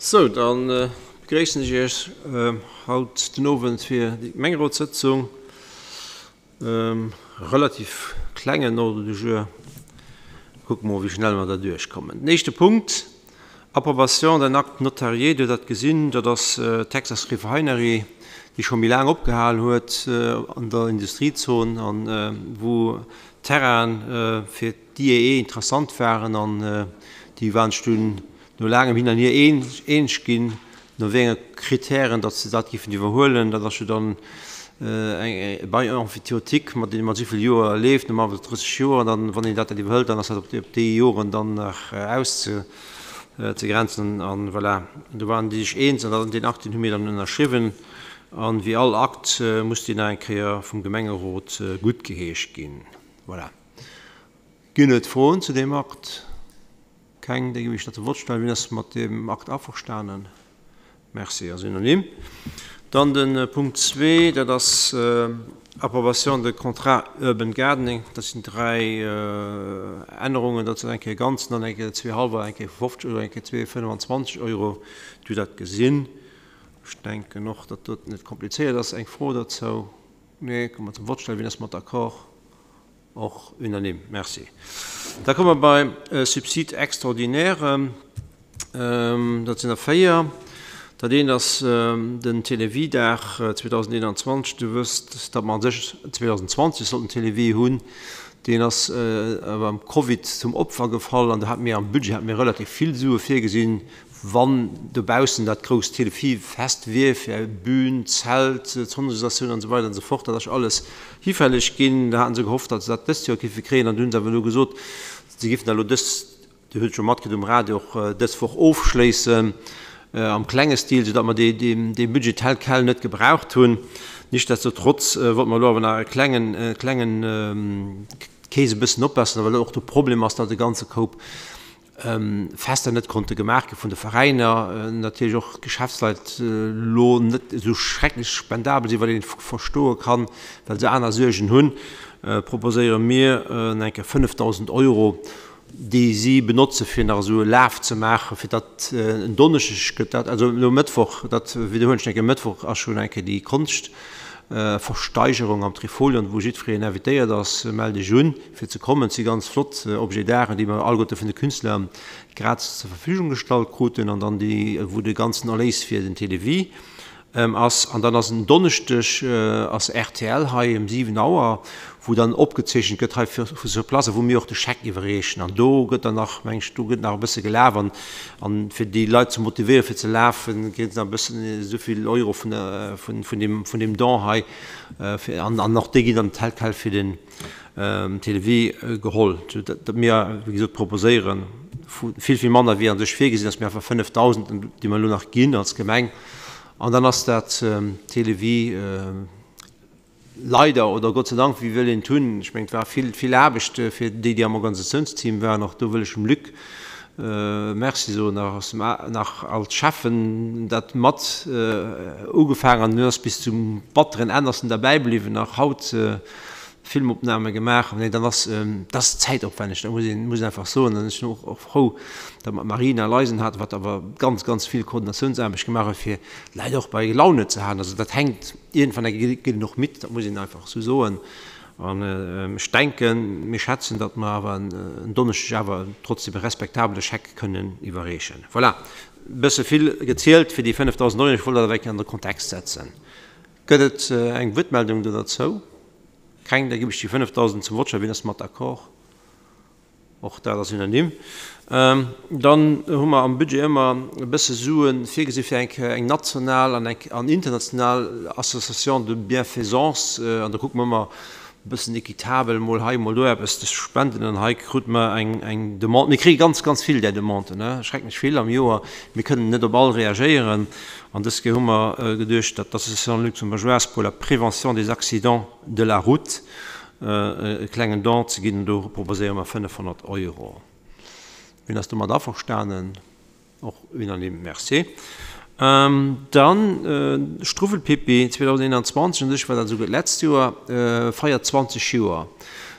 Sou, da begréissen ech Iech haut den Owend fir déi Gemengerotssëtzung. Relativ klengen Ordre du jour. Kucke mol, wéi schnell mer da duerchkommen. Den éischte Punkt, Approbation d'un acte notarié. Dir hutt dat gesinn, dat ass d'Texas Refinery, déi scho méi laang opgehal huet an der Industriezon an wou Terrainen fir d'IEE interessant waren an déi waren sech dunn no laangem Hin an Hier eeneg ginn, no wéi enge Kritären datt se dat géifen iwwerhuelen. Dat ass jo dann e Bail emphytéotique, mat deem mat esou vill Joer leeft, normalerweis 30 Joer, an dann, wann een dat dann iwwerhëlt, dann ass dat op déi Joren dann nach auszegrenzen. An voilà, do waren déi sech eens an deen Akt, deen hu mir dann ënnerschriwwen. An wéi all Akt muss deen nach eng Kéier vum Gemengerot guttgeheescht ginn. Voilà. Ginn et Froen zu deem Akt? Keng. Da géif ech dat zur Vott stellen. Wien ass mat deem Akt averstanen? Merci, ass unanime. Dann de Punkt zwee, dat ass Approbation de contrat Urban Gardening. Dat sinn dräi Ännerungen, dat sinn eng Kéier ganzen, dann eng Kéier zwee hallwer, eng Kéier vu 50 Euro, eng Kéier zwee 25 Euro. Dir hutt dat gesinn. Ech denken och, datt dat net komplizéiert ass. Eng Fro dozou? Nee. Komme mer zum Vott stellen. Wien ass mat d'accord? Och unanime. Merci. Da komme mer bei Subsides extraordinaires. Dat sinn der 4. Dat eent ass den Télévie-Dag 2021. Dir wësst, datt mer a sech 2020 sollten Télévie hunn. Deen ass awer am Covid zum Opfer gefall an do hate mir am Budget hate mir relativ vill Sue virgesinn, Wann dobaussen dat grousst Télévie-Fest wier, fir Bühn, Zelt, Sonorisatioun an esou weider an esou fort, dat ass alles hifälleg ginn. Da haten se gehofft, datt se dat dëst Joer géife kréien an du hunn se awer elo gesot, se géifen dat elo dës, Dir hutt et scho matkritt um Radio, och dës Woch ofschléissen am klenge Stil, soudatt mer dee dee Budget tel quel net gebraucht hunn. Nichtsdestotrotz wollte mer elo awer nach e klengen, klengen d'Keess e bëssen opbesseren, well och de Problem ass, datt e ganze Koup Fester net konnte gemaach gi vun de Veräiner, natierlech och d'Geschäftsleit elo net esou schrecklech spendabel sinn, wat een verstoe kann, well se aner Suergen hunn, proposéiere mir eng Kéier 5.000 Euro, déi si benotze fir nach esou e Laf ze maachen, fir datt en Donneschdeg gëtt dat, also elo Mëttwoch, dat widderhuelen ech eng Kéier, Mëttwoch ass schonn eng Kéier déi Konscht Versteigerung am Trifolion, wou jiddwereen invitéiert ass. Mellt Iech un, fir ze kommen. Et si ganz flott Objets d'art, déi mer alleguerte vun de Künstler gratis zur Verfügung gestallt kruten an dann déi, wou de ganzen Erléis fir den Télévie ass. An dann ass en Donneschdeg ass rtl hei ëm 7 Auer, wou dann opgezeechent gëtt hei vu sur place a wou mir och de Scheck iwwerreechen. An do gëtt dann nach, meng ech, do gëtt nach e bësse gelaf an An fir déi Leit ze motivéieren, fir ze lafen, kréien se nach e bëssen esou vill Euro vun der, vun, vun deem, vun deem Don hei. Fir, an, an och déi ginn dann tel quel fir den Télévie geholl. Sou dat, dat mir, wéi gesot, proposéieren, vu vill, vill manner wéi an sech virgesinn ass, mee einfach 5.000, déi mer elo nach ginn als Gemeng. An dann ass dat Télévie. Leider oder Gott sei Dank, wéi wëll een et hunn, ech mengen, et war vill, vill Aarbecht fir déi, déi am Organisatiounsteam waren. Och do wëll ech dem Luc Merci soen, nach nach als Schäffen dat mat ugefaangen an dunn ass bis zum batteren Enn ass en derbäi bliwwen, nach haut Filmopname gemaach. Nee, dann ass, dat ass zäitopwänneg, dat muss een, muss een einfach soen. An ech sinn och, och frou, datt mer d'Marina Leisen haten, wat awer ganz, ganz vill Koordinatiounsaarbecht gemaach huet, fir d'Leit och bei Laune ze halen. Also dat hänkt. Iergendwann eng Kéier geet een och midd, dat muss een einfach esou soen. An ech denken, mir schätzen, datt mer awer en Donneschdeg awer trotzdem e respektabele Scheck kënnen iwwerreechen. Voilà, e bësse vill gezielt fir déi 5.000 Euro. Ech wollt dat awer eng Kéier an de Kontext setzen. Gëtt et eng Wuertmeldung do derzou? Keng? Da ginn ech déi 5.000 zum Votschei. Wien ass mat d'accord? Och dat ass unanime. Dann hu mer am Budget ëmmer e bësse Sue virgesi fir eng eng national an eng an international Association de bienfaisance. An da kucke mer ëmmer e bëssen équitabel, mol hei, mol do eppes ze spenden. An hei krute mer eng eng Demande. Mir kréie ganz, ganz vill där Demanden, schrecklech vill am Joer. Mir kënnen net op all reagéieren. An dës Kéier hu mer geduecht, datt d'Association luxembourgeoise pour la prévention des accidents de la route e klengen Don ze ginn. Do proposéiere mer 500 Euro. Wien ass domat averstanen? Och unanime. Merci. Dann Struwwelpippi 2021, un sech war dat esouguer d'letzt Joer, feiert 20 Joer.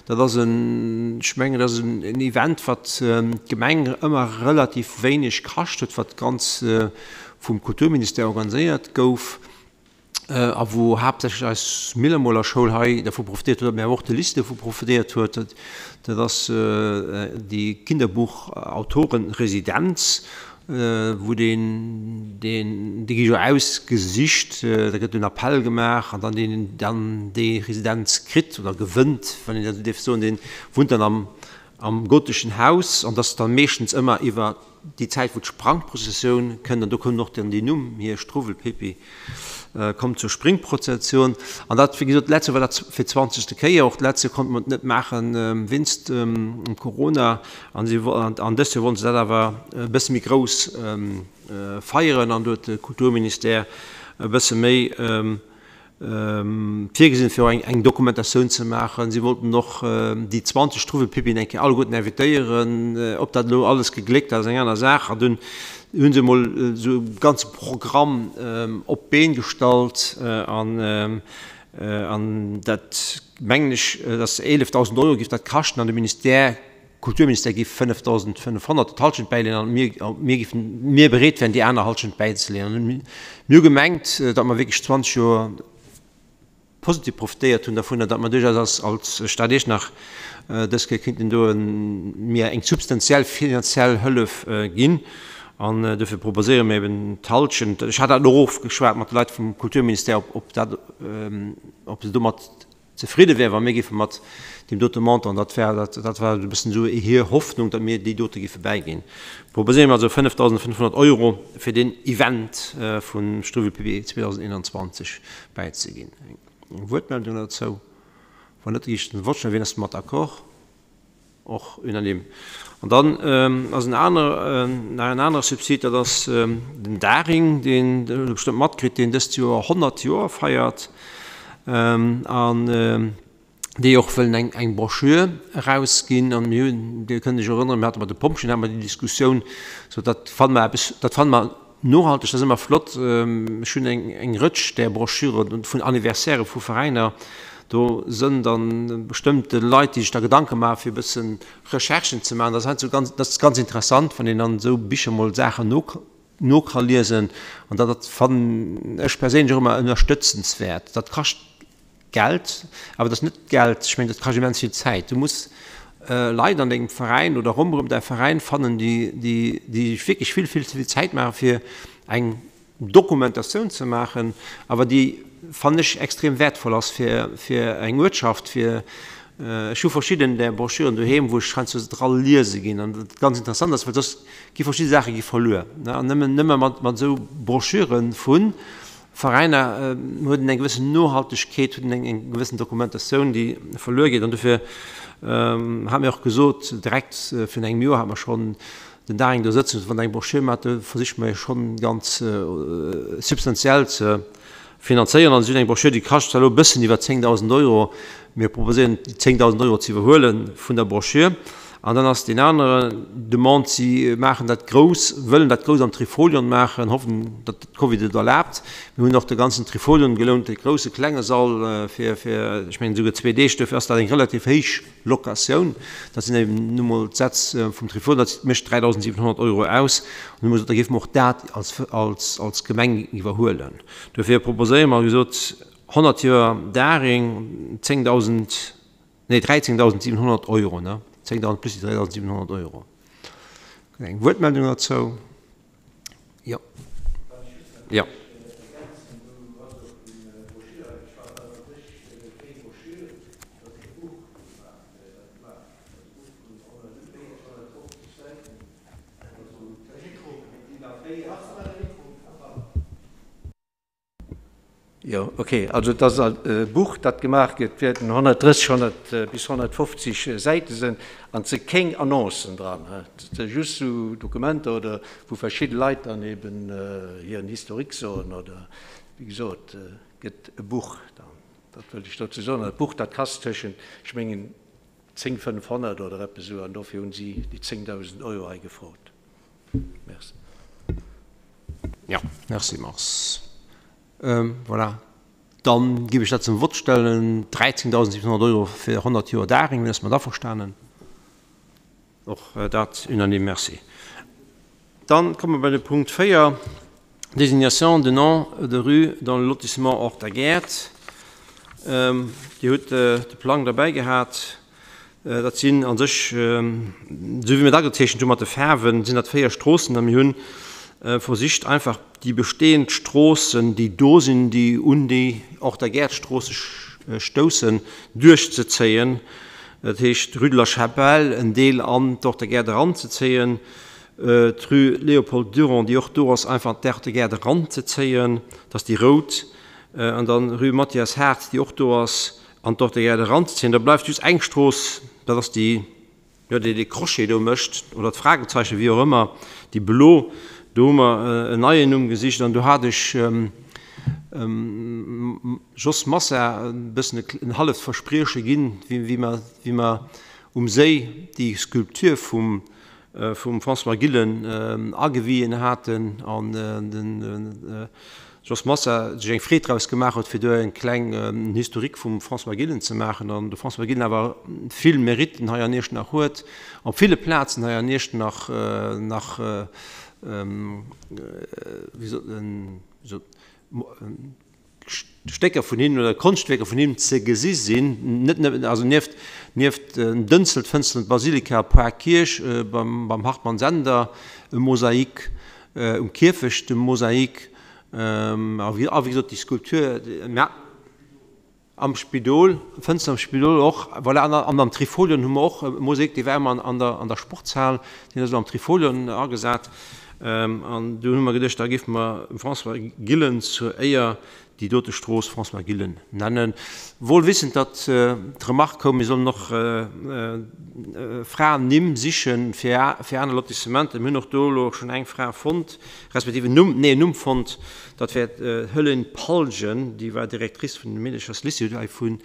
Dat ass en, ech mengen, dat ass en Event, wat d'Gemeng ëmmer relativ wéineg kascht huet, wat ganz vum Kulturministère organiséiert gouf a wou haaptsächlech eis Millermoler Schoul hei dervu profitéiert huet, mä awer och de Lycée dervu profitéiert huet. Dat ass déi Kinderbuchautorenresidenz, wou deen, deen, déi gi jo ausgesicht, da gëtt en Appell gemaach an dann deen dann déi Residenz kritt oder gewënnt, wann een dat esou dierf soen, dee wunnt dann am, am goteschen Haus an dat ass dann meeschtens ëmmer iwwer déi Zäit wou d'Sprangprozessioun kënnt an do koum och dann deen Numm hier, Struwwelpippi kommt zur Springprozession an dat, wéi gesot, d'letzt Joer war dat fir d'zwanzegste Kéier, och d'letzt Joer konnte mer et net maachen wéinst dem Corona. An si an dëst Joer wollte se dat awer e bësse méi grouss feieren an do huet de Kulturministère e bësse méi virgesinn, fir och eng Dokumentatioun ze maachen. Si wollten och déi 20 Struwwelpippien eng Kéier alleguerten invitéieren. Ob dat elo alles gegléckt ass, ass eng aner Saach. An dunn hu se emol esou e ganze Programm op d'Been gestallt an an dat mengen ech, dass 11.000 Euro géif dat kaschten an de Ministère, Kulturministère géif 5.500 d'Halschent bäileeën an mir, mir géifen, mir bereet wären déi aner Halschent bäizeleeën. An mir hu gemengt, datt mer wierklech 20 Joer positiv profitéiert hunn dervun an datt mer duerchaus als, als Stad Iechternach dës Kéier kéinten do mir eng substantiell finanziell Hëllef ginn. An dofir proposéiere mir eben d'Halschent. Ech hat dat och ofgeschwat mat de Leit vum Kulturministère, ob, ob dat, ob se domat zefridde wär, wa mir géife mat deem dote Montant, dat wär, dat war e bëssen esou hir Hoffnung, datt mir déi dote géife bäiginn. Proposéiere mir also 5.500 Euro fir deen Event vum Struwwelpippi 2021 bäizeginn. Eng Wuertmeldung dozou? Wann net, da gi ech den Wort schnell. Wien ass domat d'accord? Och unanime. An dann ass en aner, nach en anere Subsid, dat ass den Daring, deen Der hutt bestëmmt matkritt, deen dëst Joer 100 Joer feiert an déi och wëllen eng, eng Broschür erausginn. An mir hunn, Dir kënnt Iech erënneren, mir hate mat de Pompjeeën hate mer déi Diskussioun, sou dat fanne mer eppes, dat fanne mer Nohalteg, dat ass ëmmer flott. Ech hunn eng Rëtsch där Broschüre vun Anniversairë vu Veräiner. Do sënn dann bestëmmte Leit, déi sech da Gedanke maachen, fir e bësse Recherchen ze maachen. Dat ass heiansdo ganz, dat ass ganz interessant, wann een an esou Bicher mol Saachen no, no ka liesen. An dat, dat fannen ech perséinlech och ëmmer ënnerstëtzenswäert. Dat kascht Geld, awer dat ass net Geld, ech mengen dat kascht immens vill Zäit. Du muss Leit an dengem Veräin oder ronderëm däi Veräin fannen, déi déi déi sech wierklech vill, vill ze vill Zäit maachen, fir eng Dokumentatioun ze maachen, awer déi, fannen ech, extrem wäertvoll ass fir fir eng Uertschaft, fir ech hu verschidden där Broschüren doheem, wou ech heiansdo dra liese ginn an dat ganz interessant ass, well soss gi verschidde Saache gi verluer, ne, an nëmmen nëmme mat mat esou Broschüre vu Veräiner huet en eng gewëssen Nohaltegkeet, huet en eng gewëssen Dokumentatioun, déi verluer geet. An dofir hat mir och gesot, direkt virun engem Joer hat mer schonn den Daring do sëtzen, wann Der eng Broschür maacht, da versiche mer schonn ganz substantiell ze finanzéieren. An si hunn eng Broschür, déi kascht zwar elo e bëssen iwwer 10.000 Euro, mir proposéieren déi 10.000 Euro ze iwwerhuele vun der Broschür. An dann ass deen anere Demande, si maachen dat grouss, wëllen dat grouss am Trifolion maachen, hoffen, datt d'Covid et erlaabt. Mir hunn och de ganzen Trifolion gelount, de grousse, klenge Sall, fir, fir, ech mengen esouguer zwee Deeg. Dofir ass dat eng relativ héich Locatioun. Dat sinn eben nu mol d'Sätz vum Trifolion, dat mécht 3.700 Euro aus. An hu mer gesot, da géife mer och dat als, als, als Gemeng iwwerhuelen. Dofir proposéiere mer, wéi gesot, 100 Joer Daring, 10.000, Nee, 13.700 Euro, ne? 10.000 plus déi 3.700 Euro. Eng Wuertmeldung dozou? Jo. Jo. Jo, ok. Also et ass e Buch, dat gemaach gëtt, wäerten 130, 100 bis 150 Säite sinn an et si kéng Annoncen dran. Et si just esou Dokumenter oder wou verschidde Leit dann eben hiren Historique soen oder wéi gesot, gëtt e Buch dann. Dat wëllt ech dozou soen. An dat Buch, dat kascht tëschent, ech mengen, 10 500 oder eppes esou an dofir hunn si déi 10.000 Euro hei gefrot. Merci. Jo, merci Mars. Voilà. Dann géif ech dat zum Vott stellen, 13.700 Euro fir 100 Joer Daring. Wien ass mat averstanen? Och dat unanime. Merci. Dann komme mer bei de Punkt 4, Désignation de noms de rues dans le lotissement Ortageert. Dir hutt de Plang derbäi gehat. Dat sinn a sech, esou wéi mir et agezeechent hu mat de Faarwen, sinn dat 4 Stroossen a mir hu versicht einfach déi bestehend Stroossen, déi do sinn, déi un déi Ortageert-Stroosse stoussen, duerchzezéien. Dat heescht d'Rue de la Chapelle en Deel an d'Ortageert eranzezéien, d'Rue Léopold Durand, déi och do ass, einfach an d'Ortageert eranzezéien, dat ass déi rout, an dann Rue Mathias Hartz, déi och do ass, an d'Ortegierde eranzezéien. Da bleift just eng Strooss, dat ass déi, jo, déi dee Crochet do mécht, oder d'Fragezeichen, wéi och ëmmer, déi blo. Do hu mer en neien Numm gesicht an do hat ech Jos Massa e bëssen en halleft Versprieche ginn, wéi mer, wéi mer um Séi déi Sculpture vum vum François Gillen agewien haten an de Jos Massa sech eng Freed draus gemaach huet, fir do eng kleng Historique vum François Gillen ze maachen. An de François Gillen awer vill Meritten hei an Iechternach huet, op ville Plazen hei an Iechternach nach, wéi sot en, Stécker vun him oder Konschtwierker vun him ze gesi sinn, net nëmmen, also nieft, nieft den Dënzel, d'Fënster an d'Basilika, Parkierch, beim, beim Hartmann Sender e Mosaik, um Kierfecht e Mosaik, a wéi, a wéi gesot déi Skulptur, mä am Spidol, Fënster am Spidol och, voilà, an, an am Trifolion hu mer och e Mosaik, dee war ëmmer an, an der, an der Sportshal, deen ass elo am Trifolion agesat. An dunn hu mer geduecht, da géife mer dem François Gillen zur Éier déi dote Strooss François Gillen nennen. Wohl wissend, datt d'Remark koum, mir sollen och Fraennimm siche fir aner Lotissementen. Mir hunn och do elo schonn eng Fra fonnt, respektiv en Numm, nee en Numm fonnt, dat wär d'Helen Palgen, déi war Directrice vun dem Meedecherslycée hei vun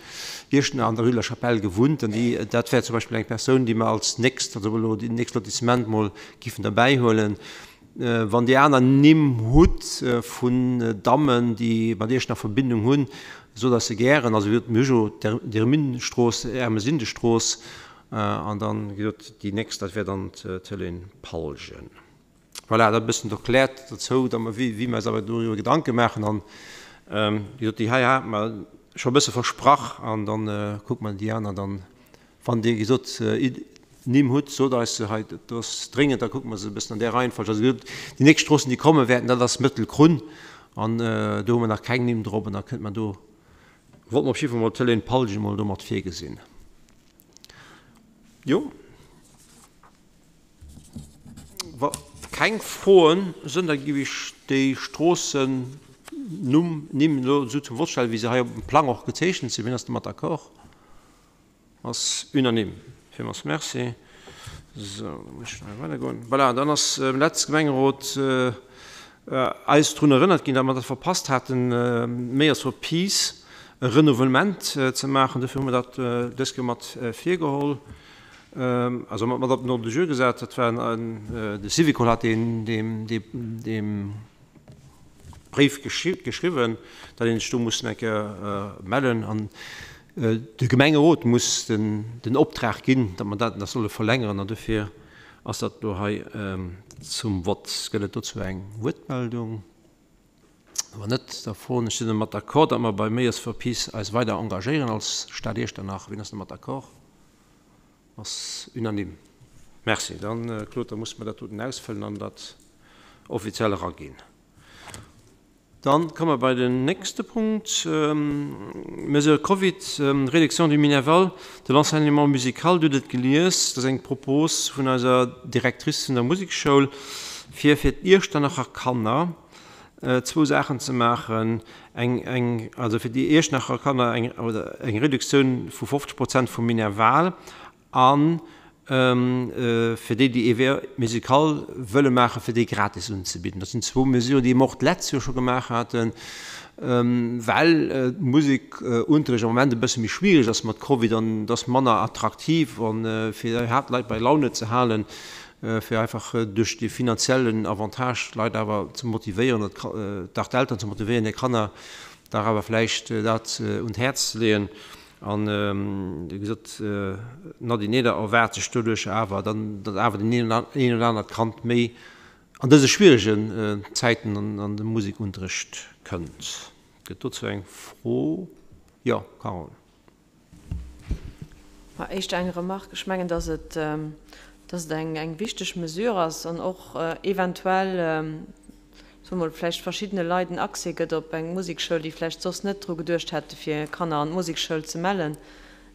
Iechternach an der Rue de la Chapelle gewunnt. An déi, dat wär zum Beispill eng Persoun, déi mer als nächst, also elo déi nächst Lotissement mol Giffen derbäi huelen. Wann Dir aner Nimm hutt vun Dammen, déi mat Iech nach Verbindung hunn, sot eis se gären. Also wéi gesot, mir hu jo d'Erminestrooss, Ermesindestrooss an dann, wéi gesot, déi nächst, dat wär dann d'Hélène Palgen. Voilà, dat e bëssen erkläert dozou, da mer, wéi mer eis awer doriwwer Gedanke maachen. An, wéi gesot, déi hei hate mer scho e bësse versprach an dann kucke mer déi aner dann Wann Dir gesot Nimm hutt, sot eis se hei, dat ass dréngend, da kucke mer se e bëssen an där Reihenfolg. Also gesot, déi nächst Stroossen, déi komme wäerten, dat ass Mëttelkrunn an do hu mer nach keng Nimm drop an da kënnt mer do, wollte mer op jidde Fall mol d'Hélène Palgen mol do mat virgesinn. Jo. Wa keng Froen sënn, da géif ech déi Stroossennumm, Nimm elo esou zum Vott stellen, wéi se hei op dem Plang och gezeechent sinn. Wien ass domat d'accord? Ass unanime. Villmools Merci. Sou, da muss ech nach weidergoen. Voilà, dann ass am letzte Gemengerot eis drun erënnert ginn, datt mer dat verpasst haten, Mayors for Peace e Renouvellement ze maachen. Dofir hu mer dat dës Kéier mat virgeholl, also mat op den Ordre du jour gesat. Dat war en, de Syvicol hat deen, deen, deen, Bréif geschriwwen, datt een sech do muss eng Kéier mellen an de Gemengerot muss den Optrag ginn, datt mer dat nach solle verlängeren an dofir ass dat elo hei zum Vott. Gëtt et dozou eng Wuertmeldung? Wann net, da froen ech, Sidd Der mat d'accord, datt mer bei Mayors for Peace eis weider engagéieren als Stad Iechternach? Wien ass domat d'accord? Ass unanime. Merci. Dann, Claude, da musse mer dat doten ausfëllen an dat offiziell eraginn. Dann komme mer bei den nächste Punkt, Mesure Covid, Réduction du minerval de l'enseignement musical. Dir hutt et gelies, dat ass eng Propos vun eiser Directrice vun der Musekschoul, fir fir d'Iechternacher Kanner zwou Saachen ze maachen, eng, eng, also fir déi Iechternacher Kanner eng, oder eng Reduktioun vu 50 Prozent vum Minerval a fir déi, déi Éveil musical wëlle maachen, fir déi gratis unzebidden. Dat sinn zwou Mesuren, déi mer och d'letzt Joer scho gemaach haten, well Musekunterricht am Moment e bësse méi schwierig ass mat Covid an et ass manner attraktiv an fir iwwerhaapt d'Leit bei Laune ze halen, fir einfach duerch de finanziellen Avantage d'Leit awer ze motivéieren oder dach d'Elteren ze motivéieren, hir Kanner. Dach awer vläicht dat un d'Häerz ze leeën. An, wéi gesot, d'Nadine Neder erwaart sech doduercher awer dann, datt awer deen een oder anert Kand méi an dëse schwieregen Zäiten an de Musekunterrecht kënnt. Gëtt dozou eng Fro? Jo, Carole. Ma éischter eng Remarque. Ech mengen, datt et, datt et eng, eng wichteg Mesure ass an och eventuell, soe mol, vläicht verschiddene Leit en Accès gëtt op eng Musekschoul, déi vläicht soss net dru geduecht hätte fir Kanner an d'Musekschoul ze mellen.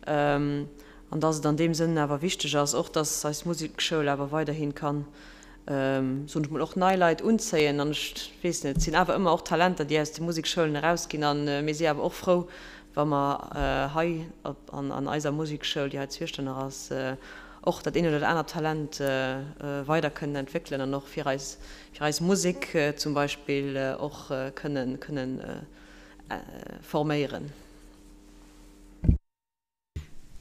An datt et an deem Sënn awer wichteg ass och, datt eis Musekschoul awer weiderhi kann, soen ech mol, och nei Leit unzéien. An ech weess net, et sinn awer ëmmer och Talenter, déi aus de Musekschoulen erausginn. A mir si awer och frou, wa mer hei an eiser Musekschoul, déi hei zu Iechternach ass, och dat eent oder dat anert Talent weider kënnen entwéckelen an och fir eis, fir eis Musek zum Beispill och kënnen, kënnen forméieren.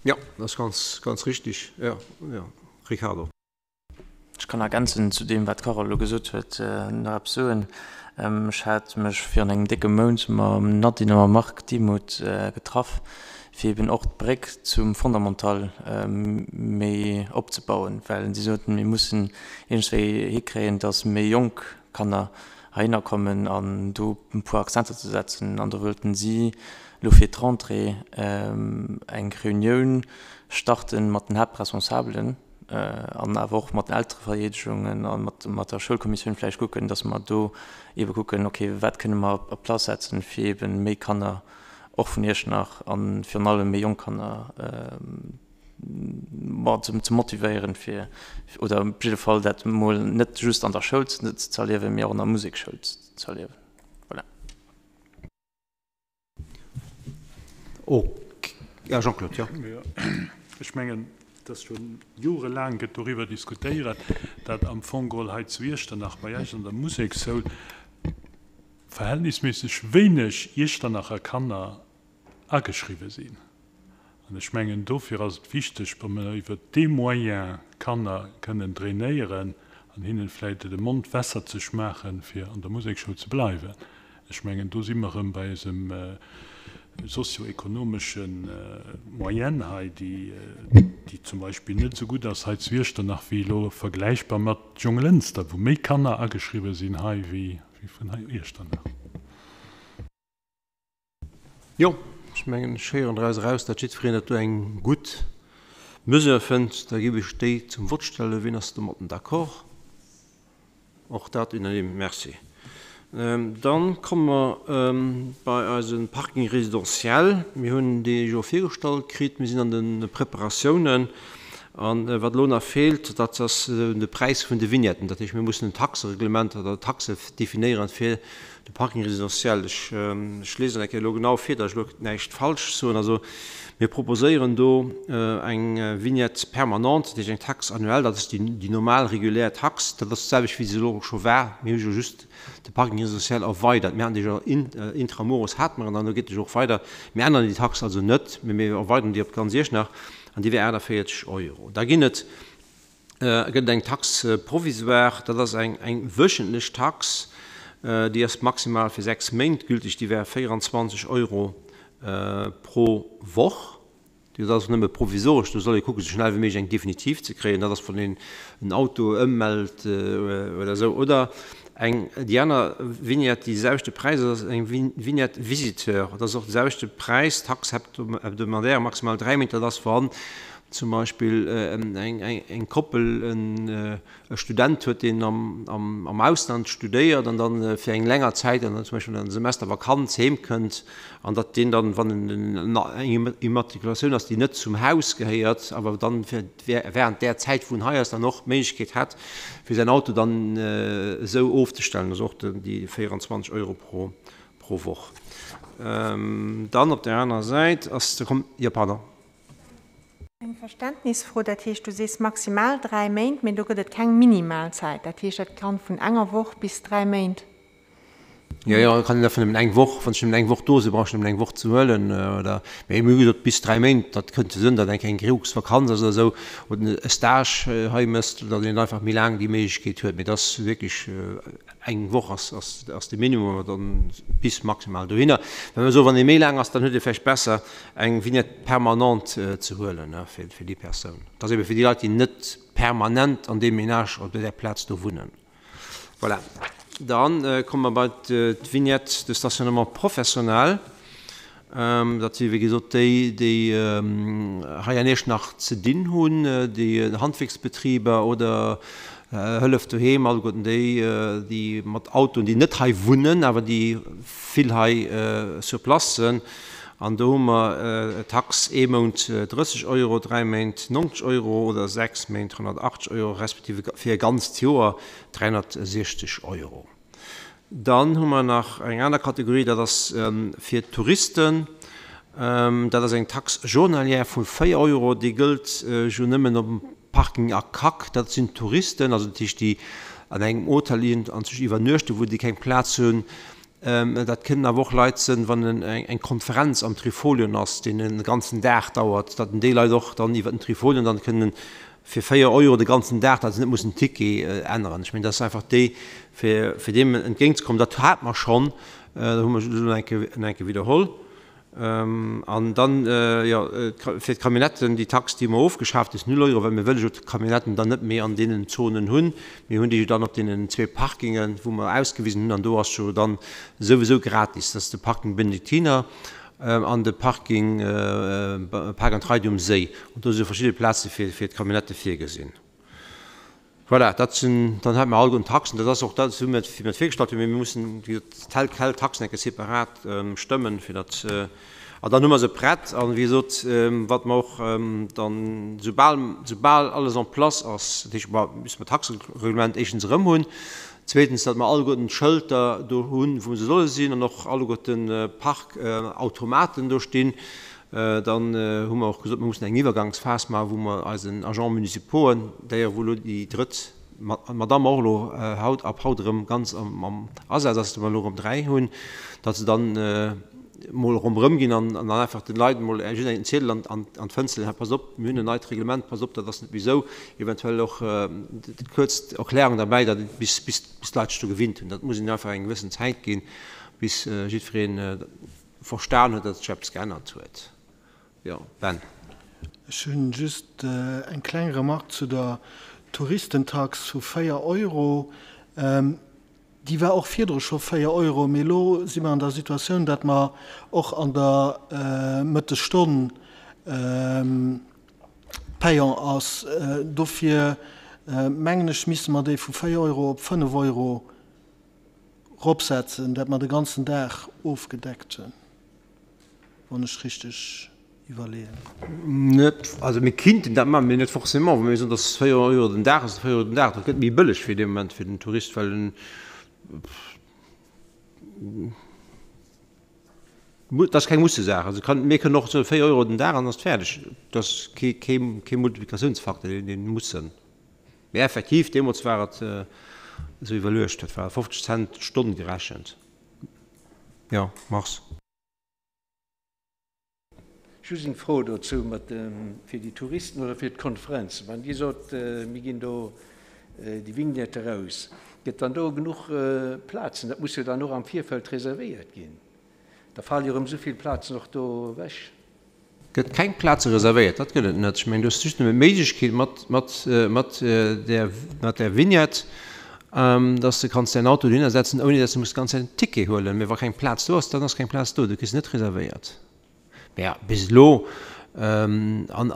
Jo, dat ass ganz, ganz richtig. Jo, jo, Ricardo. Ech kann ergänzen zu deem, wat d'Carole elo gesot huet, nach eppes soen. Ech hat mech virun engem décke Mount mam Nadine a mam Marc Demuth getraff, fir eben och d'Bréck zum Fondamental méi opzebauen, well si soten, mir mussen iergendswéi hikréien, datt méi jonk Kanner heihinner kommen an do e puer Akzenter ze setzen. An do wëllten si elo fir d'Rentrée eng Reunioun starten mat den Haaptresponsabelen, an awer och mat den Eltereverriedegungen a mat der Schoulkommissioun vläicht kucken, dass mer do eebe kucken, okay, wat kënne mer a Place setzen, fir eebe méi Kanner och vun Iechternach a virun allem méi jonk Kanner, bon, ze motivéieren, fir oder op jidde Fall dat emol net just an der Schoul ze erliewen, mee och an der Musekschoul ze erliewen. Voilà. Ok, ja Jean-Claude, jo. Jo, ech mengen, et ass scho jorelaang gëtt doriwwer diskutéiert, datt am Fong geholl hei zu Iechternach bei eis an der Musekschoul verhältnisméisseg wéineg Iechternacher Kanner ageschriwwe sinn. An ech mengen, dofir ass et wichteg, wa mer iwwert dee Moyen Kanner kënnen drainéieren an hinnen vläicht de Mond wässerzeg maachen, fir an der Musekschoul ze bleiwen. Ech mengen, do si mer erëm bei eisem sozio-ekonomesche Moyenne hei, déi zum Beispill net esou gutt ass hei zu Iechternach wéi elo vergläichbar mat Jonglënster, wou méi Kanner ageschriwwe sinn hei wéi vun hei Iechternach. Jo, ech mengen, ech héieren draus eraus, datt jiddwereen dat do eng gutt Mesure fënnt. Da géif ech déi zum Vott stellen. Wien ass domatten d'accord? Och dat unanime. Merci. Dann komme mer bei eise Parking résidentiel. Mir hunn dee jo virgestallt kritt. Mir sinn an de Preparatiounen. A wat elo nach feelt, dat ass de Präis vun de Vignetten. Dat heescht, mir mussen en Taxereglement oder Taxe definéieren fir De Parking résidentiel, ech, ech liesen eng Kéier elo genau vir, datt ech elo näischt falsch soen. Also mir proposéieren do eng Vignette permanente, dat heescht eng Taxe annuelle, dat ass déi, déi normal regulär Tax, dat ass d'selwecht wéi se elo scho war. Mir hu jo just de Parking résidentiel erweidert. Mir haten déi jo in, intramuros hate mer en an elo geet et jo och weider. Mir änneren déi Tax also net, mee mir erweideren déi op ganz Iechternach an déi wär 48 Euro. Da ginn et gëtt et eng Taxe provisoire, dat ass eng eng wöchentlech Tax, déi ass maximal fir 6 Méint gültig, déi wär 24 Euro pro Woch. Déi ass also nëmme provisoresch, do soll ee kucken, esou schnell wéi méiglech eng definitiv ze kréien, dat ass wann een en Auto ëmmellt oder esou. Oder eng déi aner Vignette, déi de selwechte Präis ass, ass eng Vignette visiteur, dat ass och de selwechte Präis, Taxe hebdomadaire, maximal 3 Méint, dat ass wann zum Beispill eng Koppel e Student huet, deen am Ausland studéiert an dann fir eng länger Zäit an dann zum Beispill an der Semestervakanz heem kënnt an datt deen dann, wann en eng Immatrikulatioun ass, déi net zum Haus gehéiert, awer dann während där Zäit, wou en hei ass, dann och d'Méiglechkeet hätt, fir säin Auto dann esou ofzestellen. Also och déi 24 Euro pro Woch. Dann op där anerer Säit ass de Kom-, jo, pardon. Eng Verständnisfro, Dat heescht, du sees maximal 3 Méint, mee do gëtt et keng minimal Zäit. Dat heescht, dat kann vun enger Woch bis 3 Méint. Jo, jo, kann een einfach nëmmen eng Woch, wann ech nëmmen eng Woch do sinn, brauch ech nëmmen eng Woch ze huelen oder, mee wéi gesot, bis 3 Méint, dat kënnt jo sinn, datt eng kleng Groussvakanz ass oder esou oder e Stage hei mécht, datt een einfach méi laang déi Méiglechkeet huet, mee et ass wierklech eng Woch ass, ass, ass de Minimum, awer dann bis maximal dohinner. Well mir soen, wann ee méi laang ass, dann huet ee vläicht besser eng Vignette permanente ze huelen, ne, fir, fir déi Persoun. Dat ass ebe fir déi Leit, déi net permanent an deem Ménage oder där Plaz do wunnen. Voilà. Dann komme mer bei d'Vignette de stationnement professionnel. Dat si wéi gesot déi, déi hei an Iechternach ze dinn hunn, déi Handwierksbetriber oder Hëllef doheem, alleguerten déi, déi mat Autoen, déi net hei wunnen, awer déi vill hei sur place sinn. An do hu mer d'Tax ee Mount 30 Euro, dräi Méint 90 Euro oder sechs Méint 180 Euro, respektive fir e ganzt Joer 360 Euro. Dann hu mer nach eng aner Kategorie, dat ass fir d'Touristen. Dat ass eng Taxe journalière vu 4 Euro, déi gëllt jo nëmmen op dem Parking A Kack. Dat sinn d'Touristen, also dat heescht déi an engem Hotel an sech iwwernuechten, wou déi keng Plaz hunn. Dat kënnen awer och Leit sënn, wann eng Konferenz am Trifolion ass, deen e ganzen Dag dauert, datt déi Leit och dann iwwer den Trifolion dann kënnen fir 4 Euro de ganzen Dag, datt se net mussen den Ticket änneren. Ech mengen, dat ass einfach déi, fir deem entgéintzekommen. Dat hate mer schonn, dat hu mer elo nach eng Kéier widderholl. An dann, jo, fir d'Camionnetten, déi Tax, déi hu mer ofgeschaaft, déi ass null Euro, well mir wëlle jo d'Camionnetten dann net méi an deenen Zonen hunn. Mir hunn déi jo dann op deenen zwee Parkingen, wou mer ausgewisen hunn, an do ass jo dann souwisou gratis. Dat ass de Parking Benediktiner an de Parking Park and Ride um Séi. An do si jo verschidde Plaze fir d'Camionnette virgesinn. Voilà, dat sinn, dann hätte mer alleguerten d'Taxen. Dat ass och dat, wéi mir et virgestallt hunn. Mee mir mussen, wéi gesot, tel quel d'Taxen eng Kéier separat stëmmen, fir datt, an dann hu mer se prett. An, wéi gesot, wat mer och dann, soubal, soubal alles en place ass, dat heescht, bon, musse mer d'Taxereglement éischtens erëm hunn, zweetens, datt mer alleguerten d'Schëlter do hunn, wou se solle sinn, an och alleguerten d'Parkautomaten do stinn, Dann hu mer och gesot, mir mussen eng Iwwergangsphas maachen, wou mer eisen Agents municipauxen, d'ailleurs wou elo déi drëtt Madamm och elo haut, ab haut erëm ganz am Asaz ass, datt mer elo erëm dräi hunn, datt se dann emol ronderëm ginn an dann einfach den Leit emol just en Ziedel an d'Fënster leeën, hei passt op, mir hunn en neit Reglement, passt op, dat ass net méi esou. Eventuell och kuerz Erklärung derbäi, datt et bis d'Leit sech dru gewinnt hunn. Dat muss een einfach eng gewëssen Zäit ginn, bis jiddwereen Verstan huet, datt sech eppes geännert huet. Jo, Ben. Ech hunn just eng kleng Remarque zu der Touristentax vu 4 Euro. Déi war och virdru scho 4 Euro, mee elo si mer an der Situatioun, datt mer och an der Mëttesstonn payant ass. Dofir mengen ech, misste mer déi vu 4 Euro op 5 Euro ropsetzen, dat mer de ganzen Dag ofgedeckt hunn, wann ech richteg iwwerleeën. Net, also mir kinnten dat maachen, mee net forcément. Wa mir soen, dass 4 Euro den Dag ass, 4 Euro den Dag, dat gëtt méi bëlleg fir dee Moment fir den Tourist, well en, dat ass keng Mussesaach. Also kann, mir kënnen och soen 4 Euro den Dag an dann ass et fäerdeg. Dat ass kee, kee, kee Multiplikatiounsfaktor, deen, dee muss sënn. Mee effektiv, deemools war et esou iwwerluecht, dat war 50 Cent d'Stonn gerechent. Jo, Mars. Just eng Fro dozou mat dem, fir déi Touristen oder fir d'Konferenzen. Wann Dir sot, mir ginn do déi Vignette eraus, gëtt dann do genuch Plazen? Dat muss jo dann och am Virfeld reservéiert ginn. Da fale jo erëm esou vill Plazen och do ewech. Gëtt keng Plaze reservéiert, dat gëtt et net. Ech mengen, du hues just nëmme d'Méiglechkeet mat, mat, mat där, mat där Vignette, dass de kanns däin Auto dohinner setzen, ouni dass de muss d'ganz Zäit en Ticket huelen. Mee wa keng Plaz do ass, dann ass keng Plaz do, du kriss net reservéiert. Mä bis elo, an, an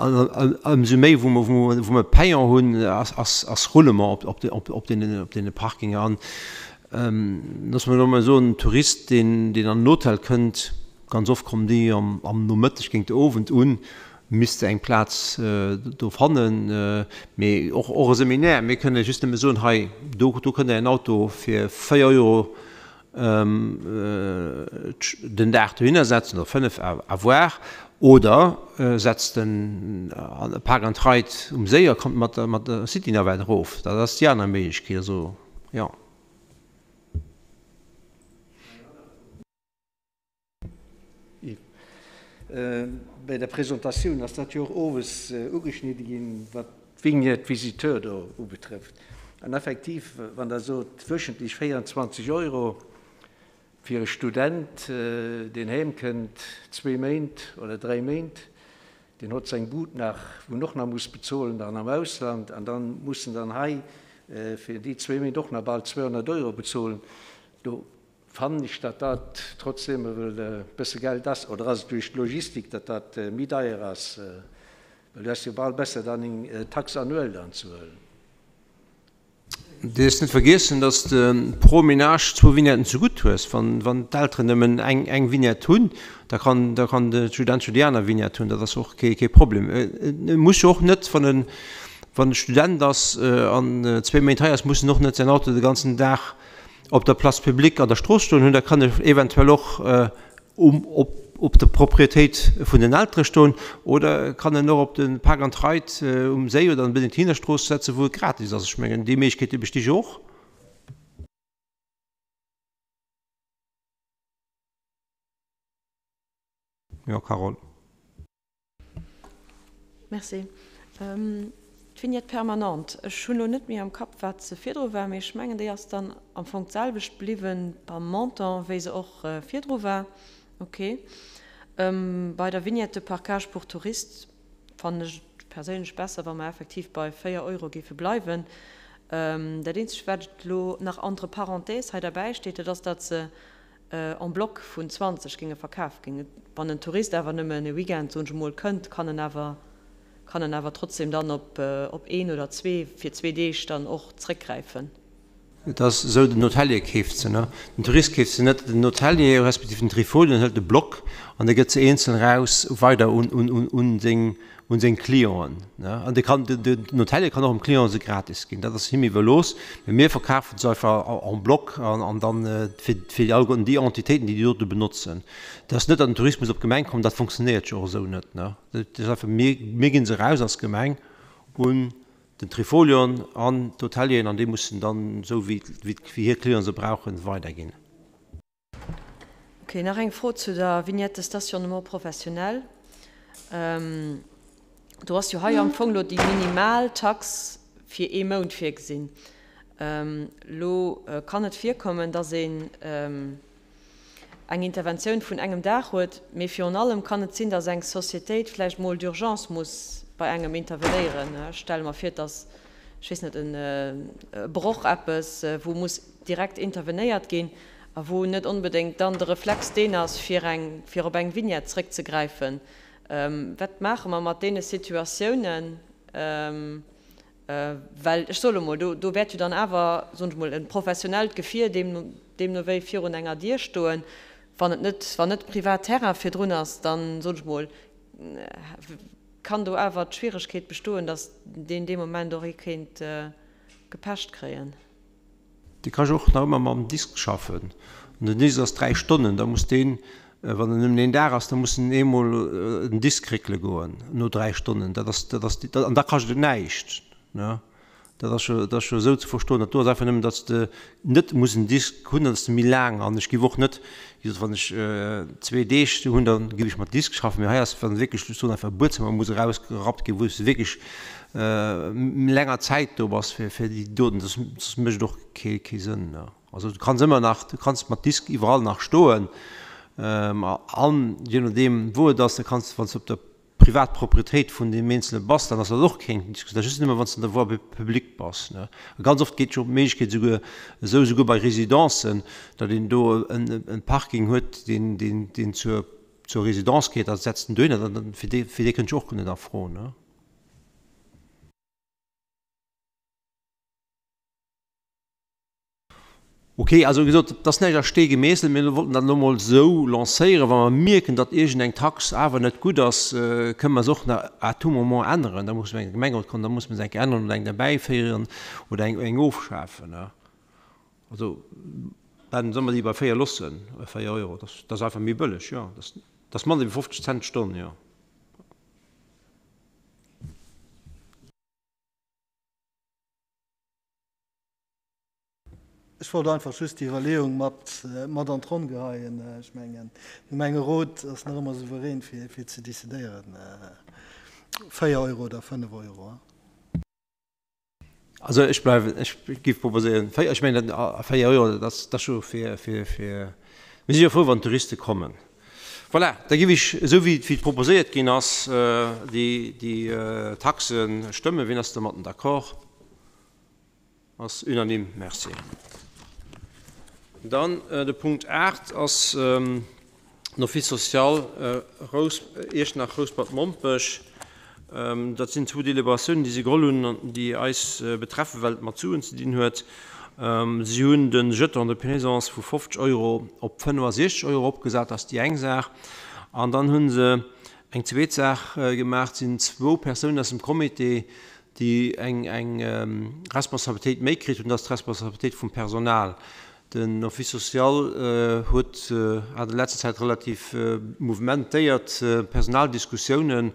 ëmsou méi wou mer, wou mer, wou mer Payant hunn, ass, ass, ass Roulement op, op, op, op deenen, op deene Parkinge. An loosse mer elo mol soen, en Tourist, deen, deen an en Hotel kënnt, Ganz oft kommen déi am Nomëtteg géint de Owend un, misst se eng Plaz do fannen. Mee och och e Seminaire, mir kënne just nëmme soen, hei do do kënnt Der Ären Auto fir 4 Euro den Dag dohinner setzen oder 5, à voir, oder setzt en an e Park and Ride um Séi a kommt mat der mat der Citynavette erof. Dat ass déi aner Méiglechkeet. Also jo. Bei der Presentatioun ass dat jo och owes ugeschnidde ginn, wat d'Vignette Visiteur do ubetrëfft. An effektiv, wann Der sot, wöchentlech 24 Euro fir e Student, deen heemkënnt, zwee Méint oder dräi Méint, deen hott seng Bud nach, wou en och nach muss bezolen dann am Ausland, an dann muss en dann hei fir déi zwee Méint och nach bal 200 Euro bezolen, do fannen ech, datt dat trotzdem ewell e bësse Geld ass. Oder ass et duerch d'Logistik, datt dat méi deier ass? Well du häss jo bal besser dann eng Taxe annuelle dann ze huelen. Dierfs net vergiessen, dass de pro Ménage zwou Vignetten ze gutt hues. Wann wann d'Elteren nëmmen eng eng Vignette hunn, da kann da kann de Student jo déi aner Vignette hunn. Dat ass och kee kee Problem. E muss jo och net, wann en wann e Student ass an zwéi Méint hei ass, muss en och net säin Auto de ganzen Dag op der Place publique an der Strooss stoen hunn. Da kann e eventuell och um op op der Propriétéit vun den Eltere stoen oder kann en och op de Park and Ride um Séi oder an der Benediktinerstrooss setzen, wou et gratis ass. Ech mengen, déi Méiglechkeet, déi besti jo och. Jo, Carole. Merci. D'Vignette permanente, ech hunn elo net méi am Kapp, wat se virdru war, mee ech mengen, déi ass dann am Fong d'selwecht bliwwen beim Montant, wéi se och virdru war. Okay. Bei der Vignette de parcage pour touristes fannen ech et perséinlech besser, wa mer effektiv bei 4 Euro géife bleiwen. Dat Eenzegt, wat elo nach entre parenthèses hei derbäi steet, dat ass, datt se en bloc vun 20 géinge verkaf ginn. Wann en Tourist awer nëmmen e Weekend, soen ech emol, kënnt, kann en awer, kann en awer trotzdem dann op op een oder zwee fir zwee Deeg dann och zréckgräifen. Et ass esou, den Hotelier keeft se, ne? Den Tourist keeft se net. Den Hotelier respektiv den Trifolion, deen hëlt de Bloc an dee gëtt se eenzel eraus weider un, un, un, un seng, un seng Clienten. An de kann, den Hotelier kann och dem Client se gratis ginn, dat ass him iwwerlooss, mee mir verkafen se einfach en bloc an dann fir fir alleguerten déi Entitéiten, déi déi dote benotzen. Et ass net, datt den Tourismus op d'Gemeng kommt, dat funktionéiert jo och esou net. Dat ass einfach, mir mir gi se eraus als Gemeng un den Trifolion an d'Hotelieren an déi mussen dann esou wéi wéi hir Clienten se brauchen weiderginn. Ok, nach eng Fro zu der Vignette de stationnement professionnel. Do ass jo hei am Fong elo déi minimal Tax fir ee Mount virgesinn. Elo kann et virkommen, dass een eng Interventioun vun engem Dag huet, mee virun allem kann et sinn, dass eng Sociétéit vläicht mol d'urgence muss bei engem intervenéieren. Ech stelle mer vir, dass, ech weess net, e Broch eppes, wou muss direkt intervenéiert ginn a wou net onbedéngt dann de Reflex deen ass, fir eng, fir op eng Vignette zréckzegräifen. Wat maache mer mat deene Situatiounen? Well ech soe lo mol, do, do wäert jo dann awer, soen ech mol, e professionellt Gefier deemno, deemno wéi virun enger Dier stoen. Wann et net, wann net privat Terrain virdrun ass, dann, soen ech mol, kann do awer d'Schwieregkeet bestoen, datt deen dee Moment och ee kéint gepecht kréien. Dee ka jo och nach ëmmer mam Disk schaffen. An den Disk ass 3 Stonnen, da muss deen, wann en nëmmen een Dag ass, da muss en eemol den Disk réckele goen no 3 Stonnen. Dat ass, dat ass, an da kascht et näischt, ne? Dat ass jo, dat ass jo esou ze verstoen, dat do ass einfach nëmmen, datt s de net muss en Disk hunn, datt s de méi laang, an ech géif och net, wéi gesot, wann ech zwee Deeg do hunn, da géif ech mat Disk schaffen, mee hei ass, wann wierklech, ech soen einfach, e Buedzëmmer muss erausgerappt ginn, wou s de wierklech länger Zäit do bass fir fir déi doten, soss soss mécht et och kee kee Sënn ne. Also du kanns ëmmer nach, du kanns mat Disk iwwerall nach stoen an je nodeem wou et ass, da kanns wann s de op der privat Proprietéit vun deem Eenzele bass, dann ass dat och keng Diskussioun, dat ass just nëmme wann s de an der Voie publique bass ne. A ganz oft geet jo d'Méiglechkeet esouguer esou esouguer bei Residencen, datt een do en en Parking huet deen deen deen zur zur Residence geet, da setzt en dohinner, dann fir dee fir dee kënnt jo och net a Fro ne. Ok, also wéi gesot, et ass näischt a Stee gemeesselt, mee mir wollten dat elo mol esou lancéieren. Wa mer mierken, datt iergendeng Tax awer net gutt ass, kënne mer se och nach à tout moment änneren. Da muss eng Gemengerot kommen, da muss mer se eng Kéier änneren oder eng derbäiféieren oder eng eng ofschafen. Also, Ben, solle mer déi bei 4 loossen, bei 4 Euro? Dat ass einfach méi bëlleg, jo. Dat ass manner wéi 50 Cent d'Stonn, jo. Ech wollt einfach just déi Iwwerleeung mat, mat an d'Ronn geheien. Ech mengen, de Gemengerot ass nach ëmmer souverän, fir, fir ze decidéieren, 4 Euro oder 5 Euro. Also ech bleiwen, ech géif proposéieren, 4, ech mengen, 4 Euro, dat ass, dat ass scho fir, fir, fir, mir si jo frou, wann d'Touriste kommen. Voilà, da géif ech, esou wéi et proposéiert ginn ass, déi, déi Taxe stëmmen. Wien ass domatten d'accord? Ass unanime. Merci. Dann de Punkt 8 ass den Office social Iechternach-Rouspert-Mompech. Dat sinn zwou Deliberatiounen, déi si geholl hunn an déi eis betreffen, well et mat Suen ze dinn huet. Si hunn de Jeton de présence vu 50 Euro op 65 Euro eropgesat, dat ass déi eng Saach. An dann hu se eng zweet Saach gemaach, et sinn zwou Persounen aus dem Comité, déi eng eng Responsabilitéit méi kritt hunn, dat ass d'Responsabilitéit vum Personal. Den Office social huet hat an letzter Zäit relativ mouvementéiert Personaldiskussiounen,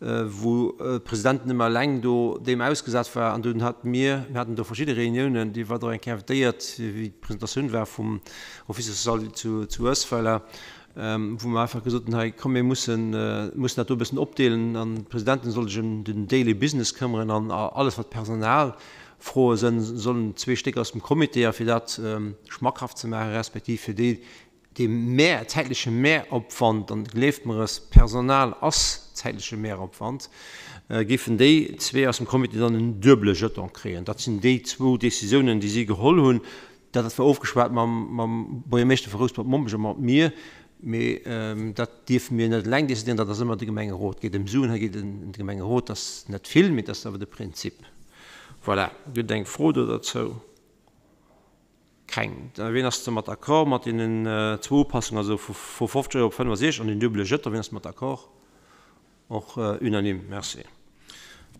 wou d'Presidenten ëmmer eleng do deem ausgesat war. An dunn hate mir, mir haten do verschidde Reuniounen, Dir waart och eng Kéier invitéiert, wéi d'Presentatioun war vum Office social zu Uesweller, wou mer einfach gesot hunn, hei komm mir mussen, mussen dat do e bëssen opdeelen an d'Presidenten solle sech ëm den daily business këmmeren an alles wat Personalfroe sënn, sollen zwee Stéck aus dem Comité a fir dat schmackhaft ze maachen, respektiv fir déi dee Mehr, zäitleche Mehropwand, an gleeft mer es, Personal ass zäitleche Mehropwand, géifen déi zwee aus dem Comité dann en duebele Jeton kréien. Dat sinn déi zwou Décisiounen, déi si geholl hunn. Dat war ofgeschwat mam Buergermeeschter vu Rouspert-Mompech a mat mir, mee dat dierfe mir net eleng decidéieren, dat ass ëmmer de Gemengerot. Et geet ëm Suen, hei geet et ëm de Gemengerot. Dat ass net vill, mee dat ass awer de Prinzip. Voilà. Gëtt et eng Fro do derzou? Keng. Da wien ass domat d'accord, mat deenen zwou Upassungen, also vu 50 Euro op 65 an den duebele Jeton? Wien ass domat d'accord? Och unanime. Merci.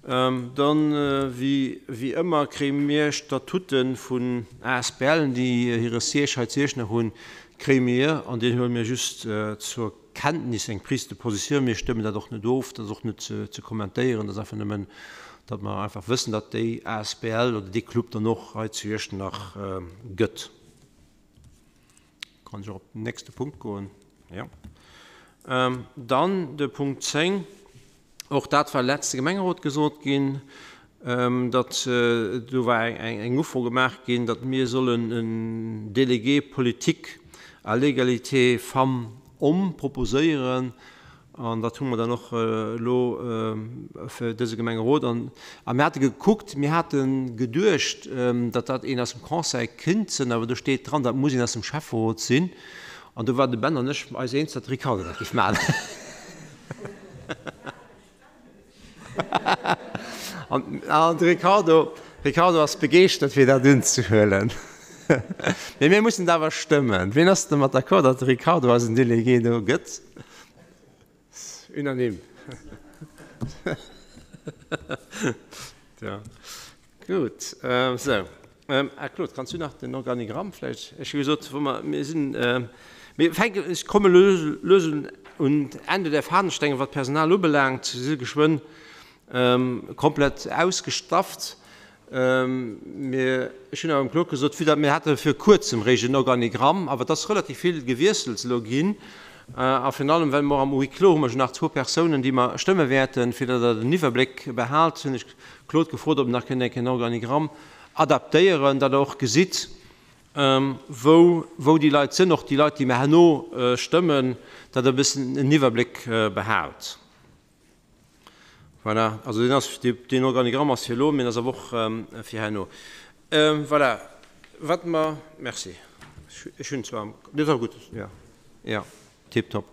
Dann, wéi ëmmer, kréie mir Statute vun ASBLen, déi hire Siège hei zu Iechternach hunn, kréie mir, an deen huele mir just zur Kenntnis, eng Prise de position. Mir stëmmen dat och net of, dat ass och net ze kommentéieren, dat ass einfach nëmmen, datt mer einfach wëssen, datt déi asbl oder dee Club dann och hei zu Iechternach gëtt. Kann ech och op den nächste Punkt goen? Jo. Dann de Punkt 10. Och dat war letzte Gemengerot gesot ginn, datt do war eng Ufro gemaach ginn, datt mir sollen en Délégué politique à l'égalité femmes-hommes proposéieren. An dat hu mer dann och elo fir dëse Gemengerot. An a mir hate gekuckt, mir hate geduecht, datt dat een aus dem Conseil kéint sinn, awer do steet dran, dat muss een aus dem Schäfferot sinn. An do war de Ben an ech eis eens, datt de Ricardo dat géif maachen. An de Ricardo, Ricardo ass begeeschtert, fir dat unzehuelen. Mee mir mussen et awer stëmmen. Wien ass domat d'accord, datt de Ricardo eisen Délégué do gëtt? Unanime. Gutt, sou. Ah Claude, kanns du nach den Organigramm vläicht? Ech hu gesot, wou mer, mir sinn, mir fänken, ech komme lues un un d'Ende der Fahnenstange wat d'Personal ubelaangt. Si si geschwënn komplett ausgestafft. Mir, ech hunn awer dem Claude gesot, vue datt mir hate vir kuerzem réischt en Organigramm, awer et ass relativ vill Gewiessels elo ginn a virun allem well mer och am Huis clos hu mer jo nach zwou Persounen, déi mer stëmme wäerten, fir datt Der den Iwwerbléck behaalt, hunn ech Claude gefrot, ob en nach kéint eng Kéier en Organigramm adaptéieren, datt Der och gesitt, wou, wou déi Leit sinn, och déi Leit, déi mer herno stëmmen, datt Der e bëssen en Iwwerbléck behaalt. Voilà, also deen ass, deen Organigramm ass fir elo, mee en ass awer och fir herno. Voilà, wat mer, merci, ech hunn zwar, dat ass gutt, jo, jo, tiptop.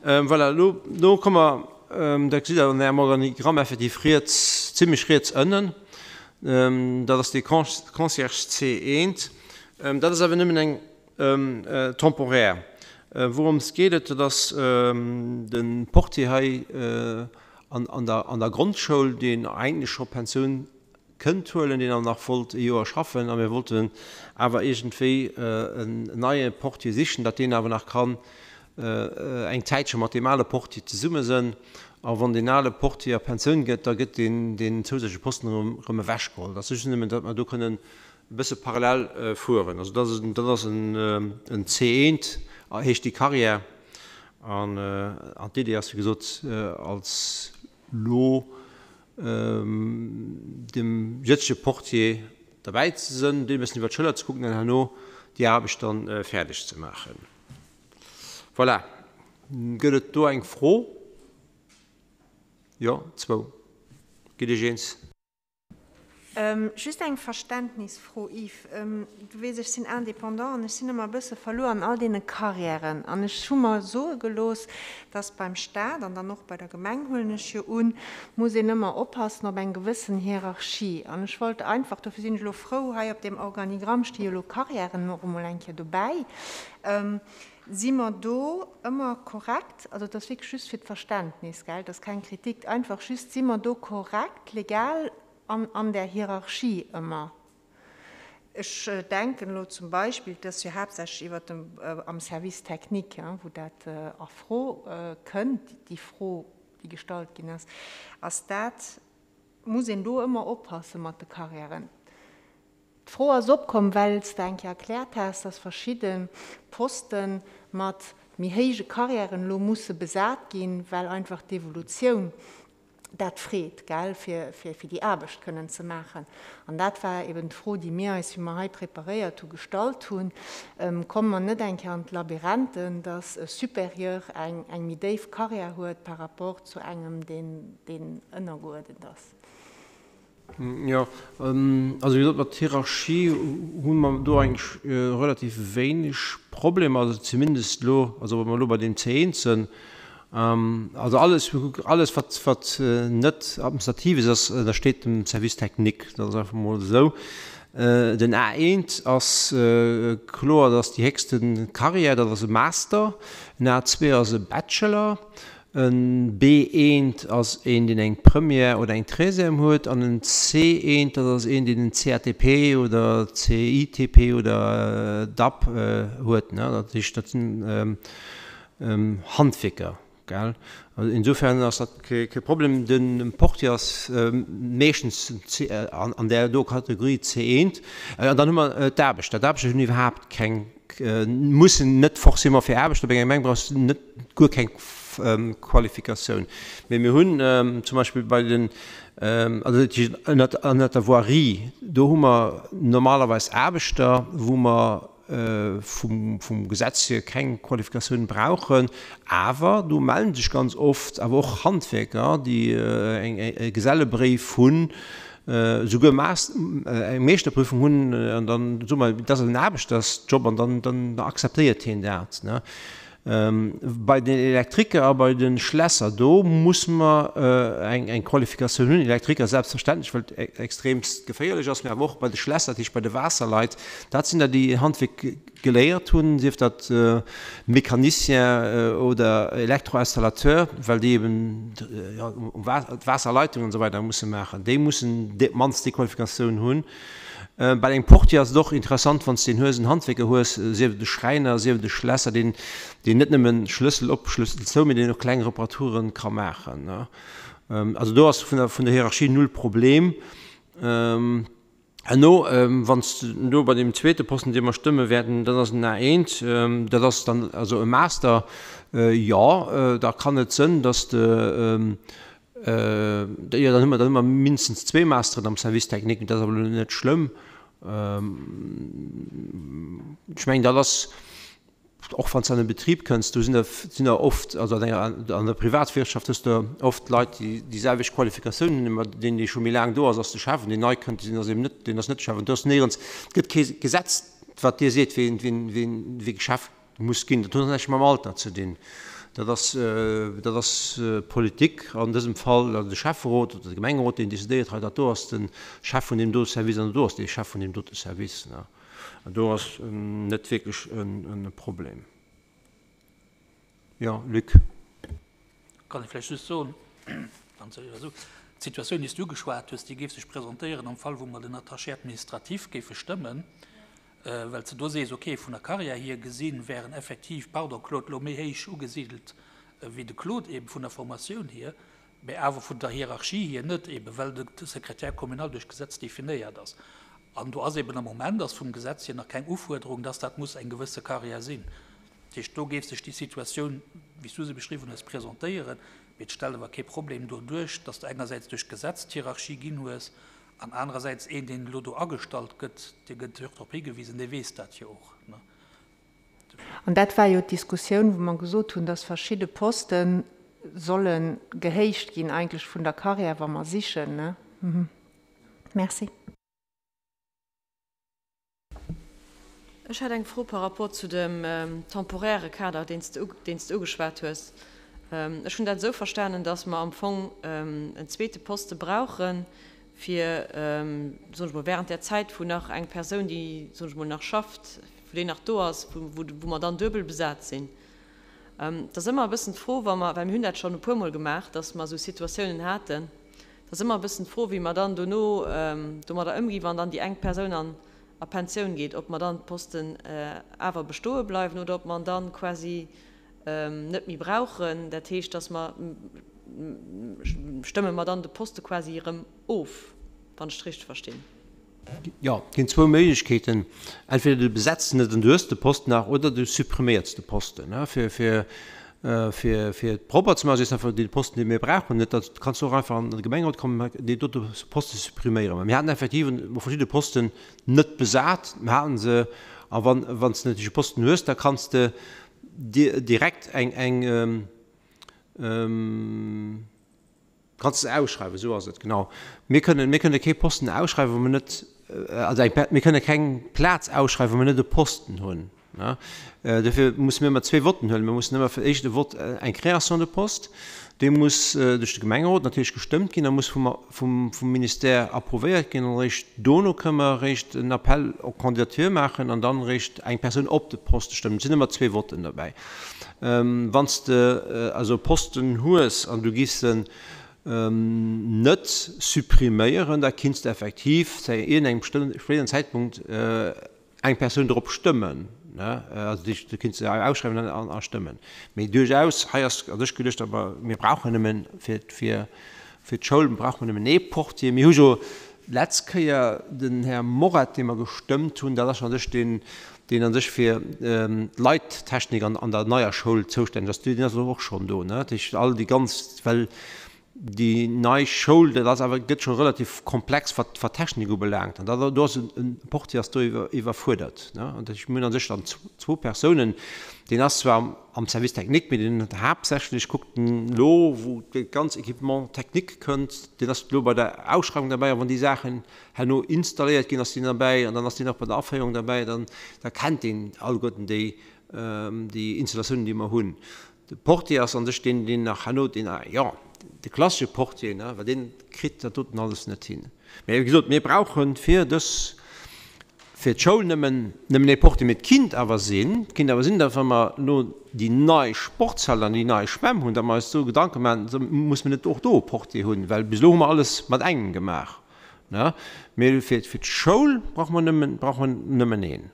Voilà, elo, elo komme mer, dat gesitt Der an Ärem Organigramm effektiv riets, zimlech riets ënnen, dat ass dee Concierge C1. Dat ass awer nëmmen eng Temporaire. Wourëms geet et? Dat ass de Portier hei an der Grondschoul, deen eigentlech scho Pensioun kënnt huelen, deen awer nach wollt e Joer schaffen. A mir wollten awer iergendwéi en neie Portier sichen, datt deen awer nach kann eng Zäitche mat deem ale Portier zesumme sënn. A wann deen ale Portier a Pensioun gëtt, da gëtt deen zousätzleche Posten erëm ewechgeholl. Dat ass just nëmmen, datt mer do kënnen. E bësse parallel fueren. Also dat ass, dat ass en C1, heescht déi Carrière. An, an d'Idee ass, wéi gesot, als lo dem jëtzege Portier derbäi ze sënn, deem e bëssen iwwer d'Schëller ze kucken an herno déi Aarbecht dann fäerdeg ze maachen. Voilà. Gëtt et do eng Fro? Jo, zwou. Gitt Iech eens. Just eng Verständnisfro, Yves. Du weess, ech sinn Indépendant an ech sinn ëmmer e bësse verluer an all deene Carrièren. An ech hu mer soe gelooss, dass beim Stat an dann och bei der Gemeng, huelen ech jo un, muss een ëmmer oppassen op eng gewëssen Hierarchie. An ech wollt einfach, dofir sinn ech elo frou, hei op deem Organigramm sti jo elo Carrièren och emol eng Kéier dobäi, Si mer do ëmmer korrekt? Also et ass wierklech just fir d'Verständnis, gell, et ass keng Kritik, einfach just, si mer do korrekt legal an an där Hierarchie ëmmer? Ech denken elo zum Beispill, et ass jo haaptsächlech iwwert de am Service technique, wou dat a Fro kënnt, déi Fro, déi gestallt ginn ass, ass dat, muss een do ëmmer oppasse mat de Carrièren? D'Fro ass opkomm, well s de eng Kéier erkläert has, dass verschidde Poste mat méi héije Carrièren elo musse besat ginn, well einfach d'Evolutioun dat freet, gell, fir déi Aarbecht kënnen ze maachen. An dat war eben d'Fro, déi mir eis, wéi mer hei preparéiert hu, gestallt hunn, Komme mer net eng Kéier an d'Labyrinthen, dass e Supérieur eng méi déif Carrière huet par rapport zu engem, deen ënnergeuerdent ass? Jo, also wéi gesot, mat Hierarchie hu mer do eigentlech relativ wéineg Problemer, also zumindest elo, also wa mer elo bei deem C1 sënn. Also alles, alles wat, wat net Administratives ass, ënnersteet dem Service technique, dat ass einfach emol esou. Den A1 ass kloer, dat ass déi héchste Carrière, dat ass e Master. En A2 ass e Bachelor. En B-eent ass een, deen eng Première oder eng Treizième huet, an en C-eent, dat ass een, deen en CATP oder CITP oder DAP huet. Dat heescht, dat sinn Handwierker, gell. Also insofern ass dat kee Problem. De Portier ass meeschtens an där do Kategorie C-eent. An dann hu mer d'Aarbechter. D'Aarbechter hunn iwwerhaapt keng, mussen net forcément fir Aarbecht op enger Gemeng brauchs de net guer keng Qualifikatioun. Mee mir hunn zum Beispill bei den, also dat heescht ënnert, ënnert der Voirie, do hu mer normalerweis Aarbechter, wou mer vum, vum Gesetz hier keng Qualifikatioun brauchen. Awer do mellen sech ganz oft awer och Handwerker, déi eng, e Gesellebréif hunn, esouguer eng Meeschterprüfung hunn, an dann soe mer, dat ass en Aarbechtersjob, an dann, dann akzeptéiert hien dat. Bei den Elektriker a bei de Schlässer, do muss mer eng Qualifikatioun hunn. Elektriker selbstverständlech, well et extremst geféierlech ass, mä awer och bei de Schlässer, dat heescht bei de Waasserleit, dat sinn der, déi Handwierk geléiert hunn, sief dat Mécanicien oder Elektroinstallateur, well déi eben d'Waasserleitungen an esou weider musse maachen. Déi mussen op d'mannst déi Qualifikatioun hunn. Bei engem Portier ass et och interessant, wann s de en hues, en Handwierker hues, sief et e Schräiner, sief et e Schlässer, deen, deen net nëmmen Schlëssel op, Schlëssel zou, mee deen och kleng Reparaturen ka maachen. Also do ass vun der, vun der Hierarchie null Problem. Herno, wann s de do bei deem zweete Posten, dee mer stëmme wäerten, dat ass en A1, dat ass dann also e Master, jo, da kann et sënn, dass de, Jo, dann hu mer, dann hu mer mindestens zwee Masteren am Service technique, mee dat ass awer elo net schlëmm. Ech mengen, dat ass, och wann s de an e Betrib kënns, do sinn der, sinn der oft, also an enger, an der Privatwirtschaft hues de oft Leit, déi déi selwecht Qualifikatioun hunn, mä deen, dee scho méi laang do ass, ass de Chef, an deen nei kënnt, deen ass eben net, deen ass net de Chef. An do ass néierens, et gëtt kee Gesetz, wat dir seet, wien, wien, wien, wie Chef Muss ginn. Dat huet näischt mam Alter ze dinn. Dat ass, dat ass Politik, an dësem Fall de Schäfferot oder de Gemengerot, deen decidéiert, hei dat do ass de Chef vun deem do Service an do ass dee Chef vun deem dote Service. An do ass net wierklech e Problem. Jo, Luc. Kann ee vläicht just soen, d'Situatioun, déi s du ugeschwat hues, déi géif sech presentéieren am Fall, wou mer den Attaché administratif géife stëmmen. Well s de do sees, ok, vun der Karriär hier gesinn, wär en effektiv, pardon Claude, elo méi héich ugesidelt wéi de Claude eben vun der Formatioun hier, mä awer vun der Hierarchie hier net, eben well de Secrétaire communal duerch d'Gesetz definéiert ass. An do ass eben am Moment ass vum Gesetz hier nach keng Ufuerderung, dass dat muss eng gewësse Carrière sinn. Dat heescht, do géif sech déi Situatioun, wéi s du se beschriwwen hues, presentéieren. Mee et stellt awer kee Problem doduerch, dass de engersäits duerch d'Gesetz d'Hierarchie ginn hues an anerersäits een, deen elo do agestallt gëtt, dee gëtt jo och drop higewisen, dee weess dat jo och. An dat war jo d'Diskussioun, wou mer gesot hunn, dass verschidde Poste solle gehéicht ginn eigentlech vun der Carrière, wa mer sichen. Merci. Ech hätt eng Fro par rapport zu dem temporäre Kader, deen s de ugeschwat hues. Ech hunn dat esou verstanen, dass mer am Fong en zweete Poste brauchen, fir, soen ech mol, während där Zäit, wou nach eng Persoun, déi, soen ech mol, nach schafft, wou déi nach do ass, wou mer dann duebel besat sinn. Et ass ëmmer e bëssen d'Fro, wa mer, well mir hunn dat schonn e puermol gemaach, dass mer esou Situatiounen haten, et ass ëmmer e bëssen d'Fro, wéi mer dann dono domadder ëmginn, wann dann déi eng Persoun an a Pensioun geet, ob mer dann d'Posten awer bestoe bleiwen oder ob mer en dann quasi net méi brauchen. Dat heescht, dass mer, stëmme mer dann de Poste quasi erëm of, wann ech et richteg verstinn? Jo, et ginn zwou Méiglechkeeten, Entweder du besetz en net an du hues de Posten nach, oder du suppriméiers de Posten. Fir, fir, fir, fir et propper ze maachen, sees einfach, dee Posten, dee mir brauchen net, da kanns du och einfach an de Gemengerot kommen a deen dote Poste suppriméieren. Mä mir haten effektiv emol verschidde Posten net besat, mir haten se, a wann, wann s de natierlech e Posten hues, da kanns de direkt eng, eng, Kanns de ausschreiwen, esou ass et, genau. Mir kënnen, mir kënne kee Posten ausschreiwen, wa mir net, also eng, mir kënne keng Plaz ausschreiwen, wa mir net e Posten hunn. Ne? Dofir musse mir ëmmer zwee Votten huelen. Mir mussen ëmmer fir d'éischt e Vott, eng Création de poste, dee muss duerch de Gemengerot natierlech gestëmmt ginn a muss vum, vum, vum Ministère approuvéiert ginn an eréischt dono kënne mer eréischt en Appel aux candidatures maachen an dann eréischt eng Persoun op de Poste stëmmen. Et sinn ëmmer zwee Votten derbäi. Wann s de also Posten hues an du giffs se net suppriméieren, da kinns de effektiv zu iergendengem spéideren Zäitpunkt eng Persoun drop stëmmen. Also du kinns se ausschreiwen a stëmmen. Mee duerchaus, hei ass a sech geduecht, awer mir brauchen nëmmen fir Fir d'Schoul brauche mer nëmmen ee Portier. Mir hu jo d'letz Kéier den Här Moret, dee mer gestëmmt hunn, dat ass jo an sech deen, deen a sech fir d'Leittechnik an der neier Schoul zoustänneg ass, deen ass elo och schonn do, ne? Dat heescht, all déi ganz, well déi nei Schoul, dat ass awer, gëtt scho relativ komplex, wat d'Technik ubelaangt. An da do ass e Portier ass do iwwerfuerdert, ne? An dat heescht, mir hunn a sech dann zwou Persounen, deen ass zwar am Service technique, mee deen huet haaptsächlech kuckt en elo wou de ganz Equipement technique kënnt, deen ass elo bei der Ausschreiwung derbäi a wann déi Saachen herno installéiert ginn, ass deen derbäi an dann ass deen och bei der Aféierung derbäi, dann da kennt deen alleguerten déi déi Installatiounen déi mer hunn. De Portier ass an sech deen deen nach herno deen jo de klassesche Portier, ne, well deen kritt dat doten alles net hin. Mee wéi gesot, mir brauche fir dës fir d'Schoul nëmmen, nëmmen ee Portier, mee et kinnt awer sinn, et kinnt awer sinn, datt wa mer elo déi nei Sportshal an déi nei Schwämm hunn, datt mer eis do Gedanke maachen, so muss mer net och do e Portier hunn, well bis elo hu mer alles mat engem gemaach, ne. Mee fir, fir d'Schoul brauche mer nëmmen, brauche mer nëmmen een,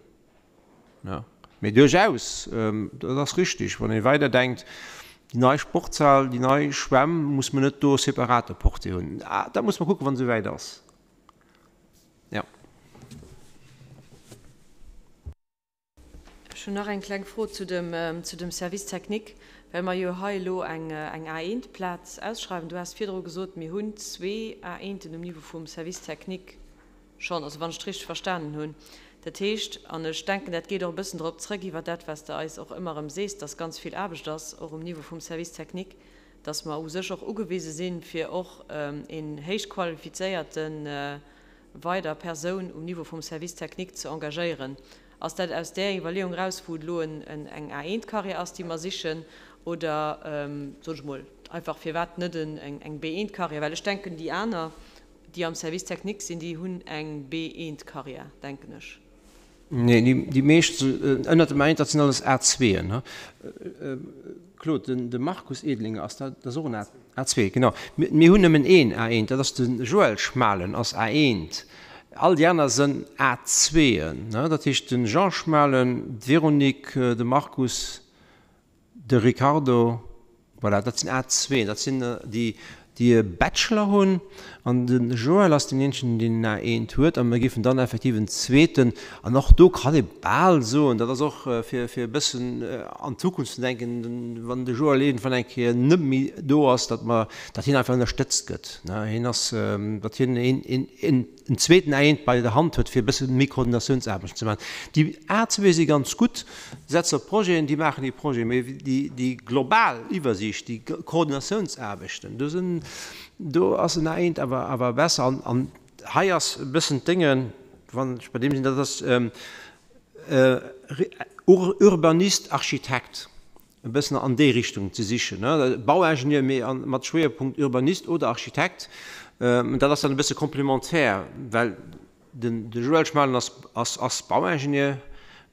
ne. Mee duerchaus, dat ass richtig, wann ee weiderdenkt, déi nei Sportshal, déi nei Schwämm, muss mer net do e separate Portier hunn. Dat muss mer kucken, wann et esouwäit ass. Jo. Ech hunn nach eng kleng Fro zu dem, zu dem Service technique, well mer jo hei elo eng, eng A1-Plaz ausschreiwen. Du has virdru gesot, mir hunn zwee A1en um Niveau vum Service technique schonn, also wann ech et richteg verstanen hunn. Dat heescht, an ech denken, dat geet och e bëssen drop zrëck iwwert dat, wat s de eis och ëmmer erëm sees, dass ganz vill Aarbecht ass, och um Niveau vum Service technique, dass mer u sech och ugewise sinn, fir och een héich qualifizéierte weider Persoun um Niveau vum Service technique ze engagéieren. Ass dat aus där Iwwerleeung eraus, wou et elo eng A1-Carrière ass, déi mer sichen, oder, soen ech emol einfach, firwat net eng B1-Carrière? Well ech denken, déi aner, déi am Service technique sinn, déi hunn eng B1-Carrière, denken ech. Nee, déi meescht ënnert dem A1, dat sinn alles A2en. Claude, de Markus Edlinger, ass dat, dat ass och en A2, genau. Mir hunn nëmmen een A1, dat ass de Joël Schmalen ass A1. All déi aner sënn A2en, dat heescht de Jean Schmalen, d'Véronique, de Markus, De Ricardo, voilà, dat sinn A2, dat sinn déi, déi e Bachelor hunn, an de Joël ass deen eenzegen, deen en A1 huet, a mir géifen dann effektiv en zweeten, an och do kann ee bal soen, dat ass och fir fir e bëssen an d'Zukunft ze denken, wann de Joël iergendwann eng Kéier net méi do ass, datt mer, datt hien einfach ënnerstëtzt gëtt, hien ass, datt hien een, een, een en zweeten A1 bei der Hand huet, fir e bësse méi Koordinatiounsaarbechten ze maachen. Déi A2 si ganz gutt, setze op Projeten, déi maachen déi Projeten, mee déi, déi global Iwwersiicht, déi Koordinatiounsaarbechten, do sinn, do ass en A1 awer, awer besser. An, an hei ass e bëssen d'Dénge, wann ech bei deem sinn, dat ass Urbanist, Architekt. e bëssen an déi Richtung ze sichen, Bauingenieur, mee mat Schwéierpunkt Urbanist oder Architekt. Dat ass dann e bësse complémentaire, well den de Joël Schmalen ass, ass, ass Bauingenieur,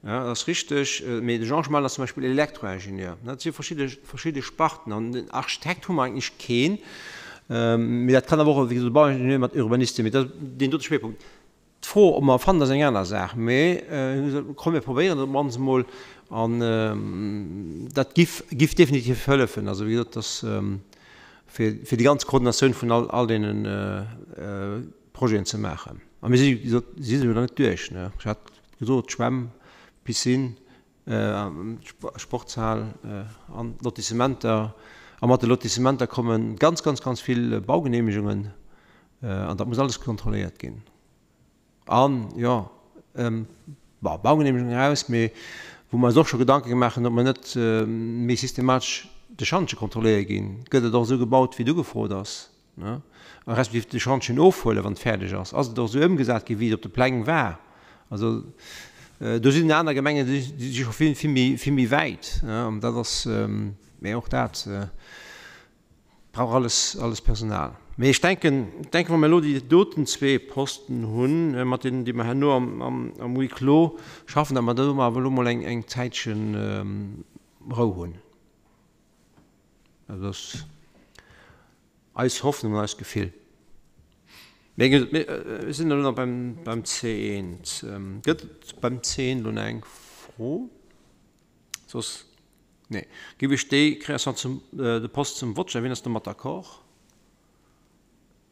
jo, dat ass richteg, mee de Jean Schmalen ass zum Beispill Elektroingenieur. Dat si verschidde, verschidde Sparten. An den Architekt hu mer eigentlech keen, mee dat kann awer och, wéi gesot, e Bauingenieur mat Urbanist sinn, mee dat ass deen dote Schwéierpunkt. D'Fro, ob mer e fannen, ass eng aner Saach. Mee mir hu gesot, komm mir probéieren et op d'mannst emol. An dat giff, giff definitiv hëllefen. Also wéi gesot, dass fir, fir déi ganz Koordinatioun vun all, all deene Projeten ze maachen. A mir si wéi gesot, si jo nach net duerch, ne. Ech hat gesot, d'Schwämm, d'Piscine, d'Sportshal an d'Lotissementer. A mat de Lotissementer komme ganz, ganz, ganz vill Baugenehmegungen. An dat muss alles kontrolléiert ginn. An, jo, bon, Baugenehmegung eraus, mee wou mer eis och scho Gedanke gemaach hunn, ob mer net méi systematesch de Schantje kontrolléiere ginn. Gëtt et och esou gebaut, wéi et ugefrot ass, ne? A respektiv de Schantjen ofhuelen, wann et fäerdeg ass. Ass et och esou ëmgesat ginn, wéi et op de Pläng war? Also, do sinn aner Gemengen, déi si scho vill, vill méi, vill méi wäit, ne? An dat ass, mee och dat. Brauch alles, alles Personal. Mee ech denken, denken, wa mir elo déi doten zwee Posten hunn, mat deenen, déi mer herno am, am, am Huis clos schaffen, datt mer do awer elo mol eng, eng Zäitche Rou hunn. Dat ass eis Hoffnung an eist Gefill. Mee wéi gesot, mir sinn elo nach beim, beim C1. Gëtt et beim C1 elo nach eng Fro? Soss, nee. Giff ech déi Création zum, de Poste zum Vott stellen. Wien ass domat d'accord?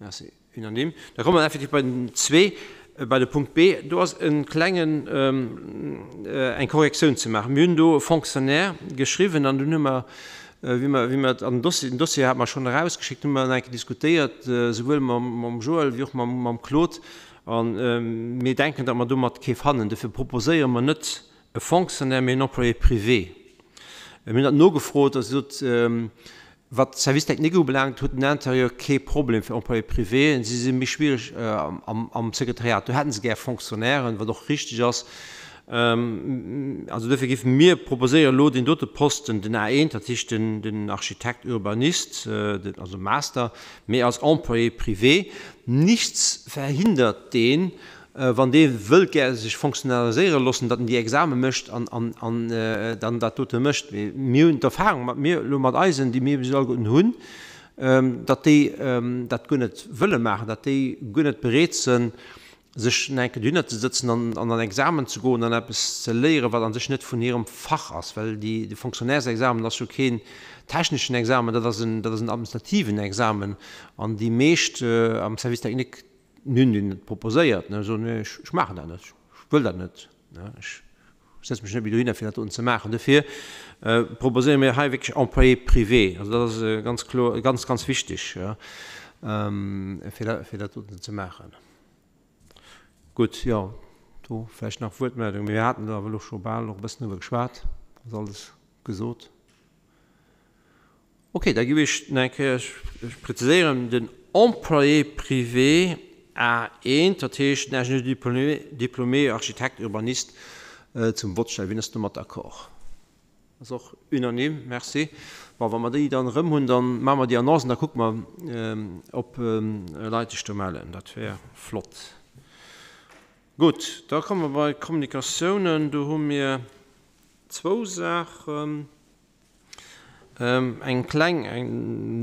Merci. Unanime. Da komme mer effektiv bei den zwee, bei de Punkt B. Do ass e klengen, eng Korrektioun ze maachen. Mir hunn do Fonctionnaire geschriwwen an dunn hu mer, wéi mer, wéi mer et an den Dossier, den Dossier hate mer schonn erausgeschéckt, hu mer nach eng Kéier diskutéiert, souwuel mam, mam Joël wéi och mam, mam Claude. A mir denken, datt mer domat kee fannen. Dofir proposéiere mer net e Fonctionnaire, mee en Employé privé. Mir hunn dat nogefrot a si sot, wat d'Service technique ubelaangt, huet den Intérieur kee Problem fir Employés privés. Si si méi schwiereg am Sekretariat. Do hätte se gär Fonctionnairen, wat och richteg ass. Also dofir géife mir proposéieren, elo deen dote Posten, den A1, dat heescht den Architecte urbaniste, also Master, mee als Employé privé. Nichts verhindert deen, Wann dee wëllt gär sech fonctionnaliséiere loossen, datt en déi Exame mécht an dann dat dote mécht. Mee mir hunn d'Erfahrung mat mir elo mat eisen, déi mir bis elo alleguerten hunn, datt déi dat guer net wëlle maachen, datt déi guer net bereet sënn, sech nach eng Kéier dohinner ze sëtzen an an Examen ze goen an eppes ze léieren, wat a sech net vun hirem Fach ass. Well déi, de Fonctionnairesexamen ass jo keen techneschen Examen, dat ass en, dat ass en administrativen Examen an déi meescht am Service technique, Mir hunn deenen et proposéiert, ne, soen, nee, ech maachen dat net, ech wëll dat net, ne, ech setze mech net méi dohinner, fir dat doten ze maachen. Dofir proposéiere mir hei wierklech Employé privé. Also dat ass ganz kloer, ganz, ganz wichteg, jo, fir dat, fir dat doten ze maachen. Gutt, jo, do vläicht nach Wuertmeldung, mee mir haten do awer elo scho bal och e bëssen driwwer geschwat, ass alles gesot. Ok, da ginn ech nach eng Kéier, ech präziséieren, den Employé privé A1, dat heescht den Ingénieur diplômé, diplômé architecte urbaniste, zum Vott stellen. Wien ass domat d'accord? Ass och unanime. Merci. Bon, wa mer déi dann erëm hunn, da maache mer déi Annonce an da kucke mer, ob Leit sech do mellen. Dat wär flott. Gutt, da komme mer bei d'Kommunikatiounen. Do hu mir zwou Saachen. Eng kleng, eng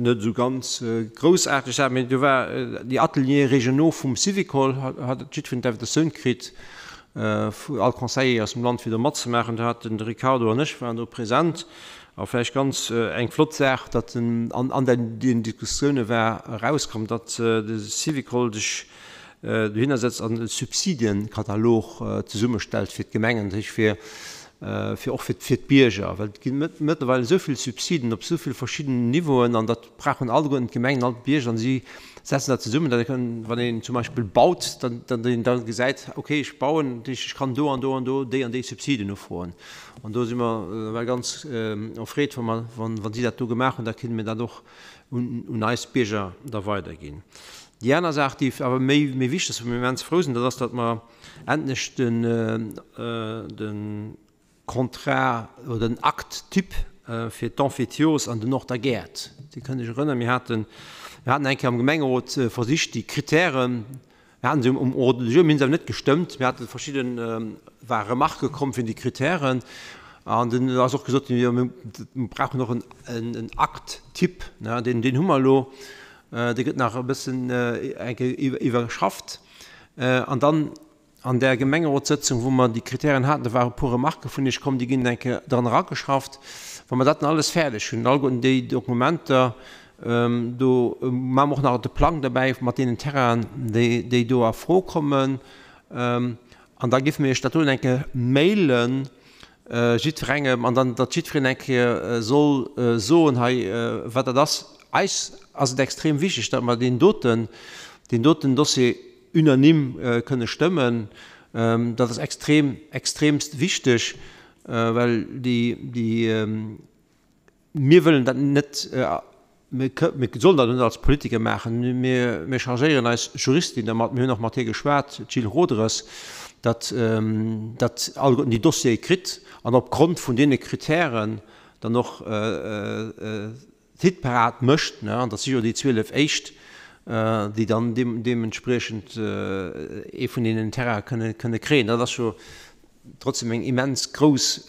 net esou ganz groussaarteg Saach, mee do war déi Ateliers régionaux vum Syvicol, hat jiddwereen d'Invitatioun kritt, vu all Conseiller aus dem Land fir do matzemaachen. Do haten de Ricardo an ech waren do present. A vläicht ganz eng flott Saach, datt an den Diskussioune war erauskomm, datt de Syvicol sech dohinner setzt an e Subsidienkatalog zesummestellt fir d'Gemengen, dat heescht fir fir och fir d'Bierger, well et gi mëttlerweil esou vill Subsiden op esou vill verschiddenen Niveauen an dat brauchen alleguerten d'Gemengen, all d'Bierger an si setzen dat zesummen, datt ee wann een zum Beispill baut, datt een da gesäit, okay ech bauen, dat heescht ech kann do an do an do déi an déi Subsiden ufroen. An do si mer ewell ganz erfreet, wa mer, wa si dat do gemaach hunn, da kënne mir dat och un eis Bierger da weiderginn. Déi aner Saach, déi awer méi wichteg ass, wou mir immens frou sinn, dat ass, datt mer endlech den Contrat oder den Acte type fir d'Emphytiose an den Nord der Gäert, Dir kënnt Iech erënnern, mir haten, mir haten eng Kéier am Gemengerot versicht, déi Kritären, Mir haten se um Ordre du jour, mir hunn se awer net gestëmmt. Mir hate verschidden, war Remarquë komm fir déi Kritären an dunn ass och gesot ginn, jo mir brauchen och en Acte type, ne, deen, deen hu mer elo, dee gëtt nach e bëssen eng Kéier iwwerschafft. An dann an där Gemengerotssëtzung, wou mer déi Kritären haten, do ware e puer Remarquë vun iech komm, déi ginn eng Kéier dran erageschafft. Wa mer dat dann alles fäerdeg hunn, alleguerten déi Dokumenter, Do maache mer och nach de Plang derbäi mat deenen Terrainen, déi do a Fro kommen. An da géife mir Iech dat do eng Kéier mailen, jiddwerengem, an dann, datt jiddwereen eng Kéier soll soen hei, wat dat ass. Eis ass et extrem wichteg, datt mer deen doten, deen doten Dossier unanime kënne stëmmen. Dat ass extrem, extremst wichteg, well déi, déi, Mir wëllen dat net, mir sollen dat net als Politiker maachen, mir chargéieren eis Juristin dermat, mir hunn och mat hir geschwat, d'Jill Roderes, datt datt alleguerten déi Dossiere kritt an opgrond vun deene Kritären dann och d'Hitparad mécht, an dat si jo déi 12 éischt, déi dann deementspriechend ee vun deenen Terraine kënne kréien. Dat ass jo trotzdem eng immens grouss,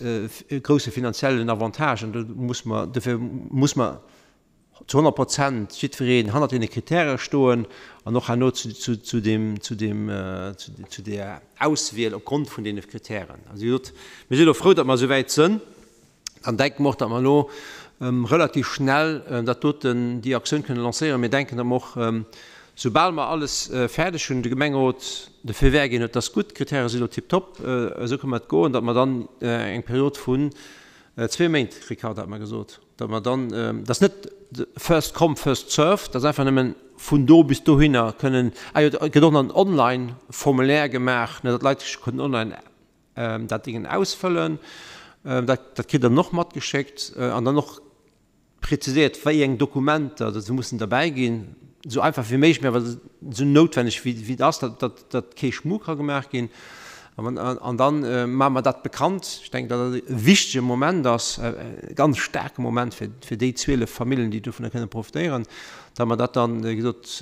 grousse finanziellen Avantage an do muss mer, dofir muss mer zu 100 Prozent jiddwereen hannert deene Kritäre stoen an och herno zu, zu, zu deem, zu deem, zu där Auswiel opgrond vun deene Kritären. Also wéi gesot, mir si elo frou, datt mer esou wäit sënn. Dann denke mer och, datt mer elo relativ schnell dat doten, déi Aktioun kënnen lancéieren. Mir denken, datt mer och, soubal mer alles fäerdeg hunn, de Gemengerot de Feu vert ginn huet, dass gutt, d'Kritäre si elo tiptop, esou kënne mer et goen, datt mer dann eng Period vun zwee Méint, Ricarda hat mer gesot, datt mer dann, dat ass net first come, first served, dat ass einfach nëmmen vun do bis dohinner kënnen, ah jo, et gëtt och nach en Online-Formulaire gemaach, datt d'Leit sech kënnen online dat Dingen ausfëllen, dat dat kritt Der dann och matgeschéckt an dann och präziséiert, wéi eng Dokumenter datt se mussen derbäi ginn, esou einfach wéi méiglech, mä awer esou noutwenneg wéi wéi et ass, datt datt datt kee Schmu ka gemaach ginn. An an dann maache mer dat bekannt. Ech denken, datt dat e wichtege Moment ass, e ganz staarke Moment fir fir déi 12 Familljen, déi dovunner kënne profitéieren, datt mer dat dann, wéi gesot,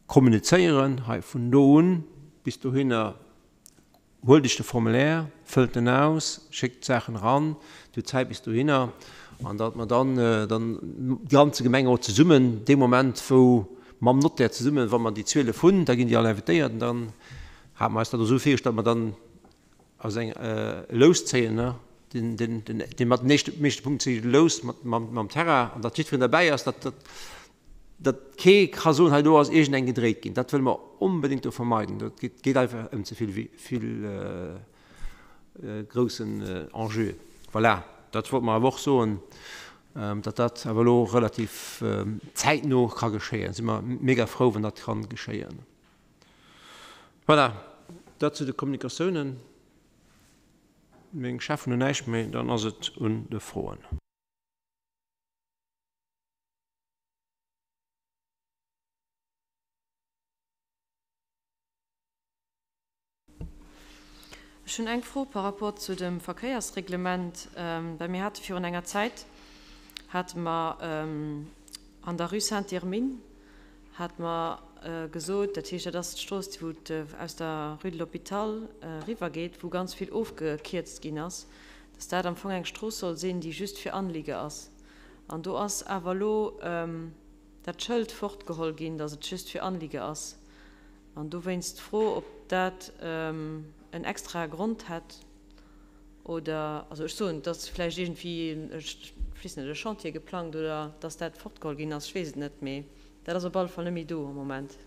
kommunizéieren, hei vun do un bis dohinner Huelt Iech de Formulaire, fëllt en aus, schéckt d'Saachen eran, Dir hutt Zäit bis dohinner, an datt mer dann dann de ganze Gemengerot zesummen, dee Moment wou mam Notaire zesummen, wa mer déi 12 hunn, da ginn déi all invitéiert an dann hate mer eis dat och esou virgestallt, datt mer dann aus eng e Lous zéien, ne, deen deen deen mat den éischte meeschte Punkten zéie Lous mat mam Terrain an datt jiddwereen derbäi ass, datt datt Datt kee ka soen, hei do ass iergendeng gedréit ginn, dat wëlle mer onbedéngt do vermeiden. Dat geet einfach ëm ze vill, vill groussen Enjeu. Voilà, dat wollt mer awer och soen, datt dat awer elo relativ zäitno ka geschéien. Si mer mega frou, wann dat ka geschéien. Voilà, dat zu de Kommunikatiounen. Meng Cheffen hunn näischt méi, dann ass et un de Froen. Ech hunn eng Fro par rapport zu dem Verkéiersreglement, well mir hate virun enger Zäit, hate mer an der Rue Sainte-Irmine, hate mer gesot, dat heescht, dat ass d'Strooss, wou et aus der Rue de l'Hôpital eriwwergeet, wou ganz vill ofgekierzt ginn ass, dass dat am Fong eng Strooss soll sinn, déi just fir Anlieger ass. An do ass awer elo dat Schëld fortgeholl ginn, datt et just fir Anlieger ass. An dowéinst d'Fro, ob dat en extrae Grond hätt. Oder, also ech soen, et ass vläicht iergendwéi, ech weess net, e Chantier geplangt oder dass dat fortgeholl ginn ass, ech weess et net, mee dat ass op alle Fall net méi do am Moment.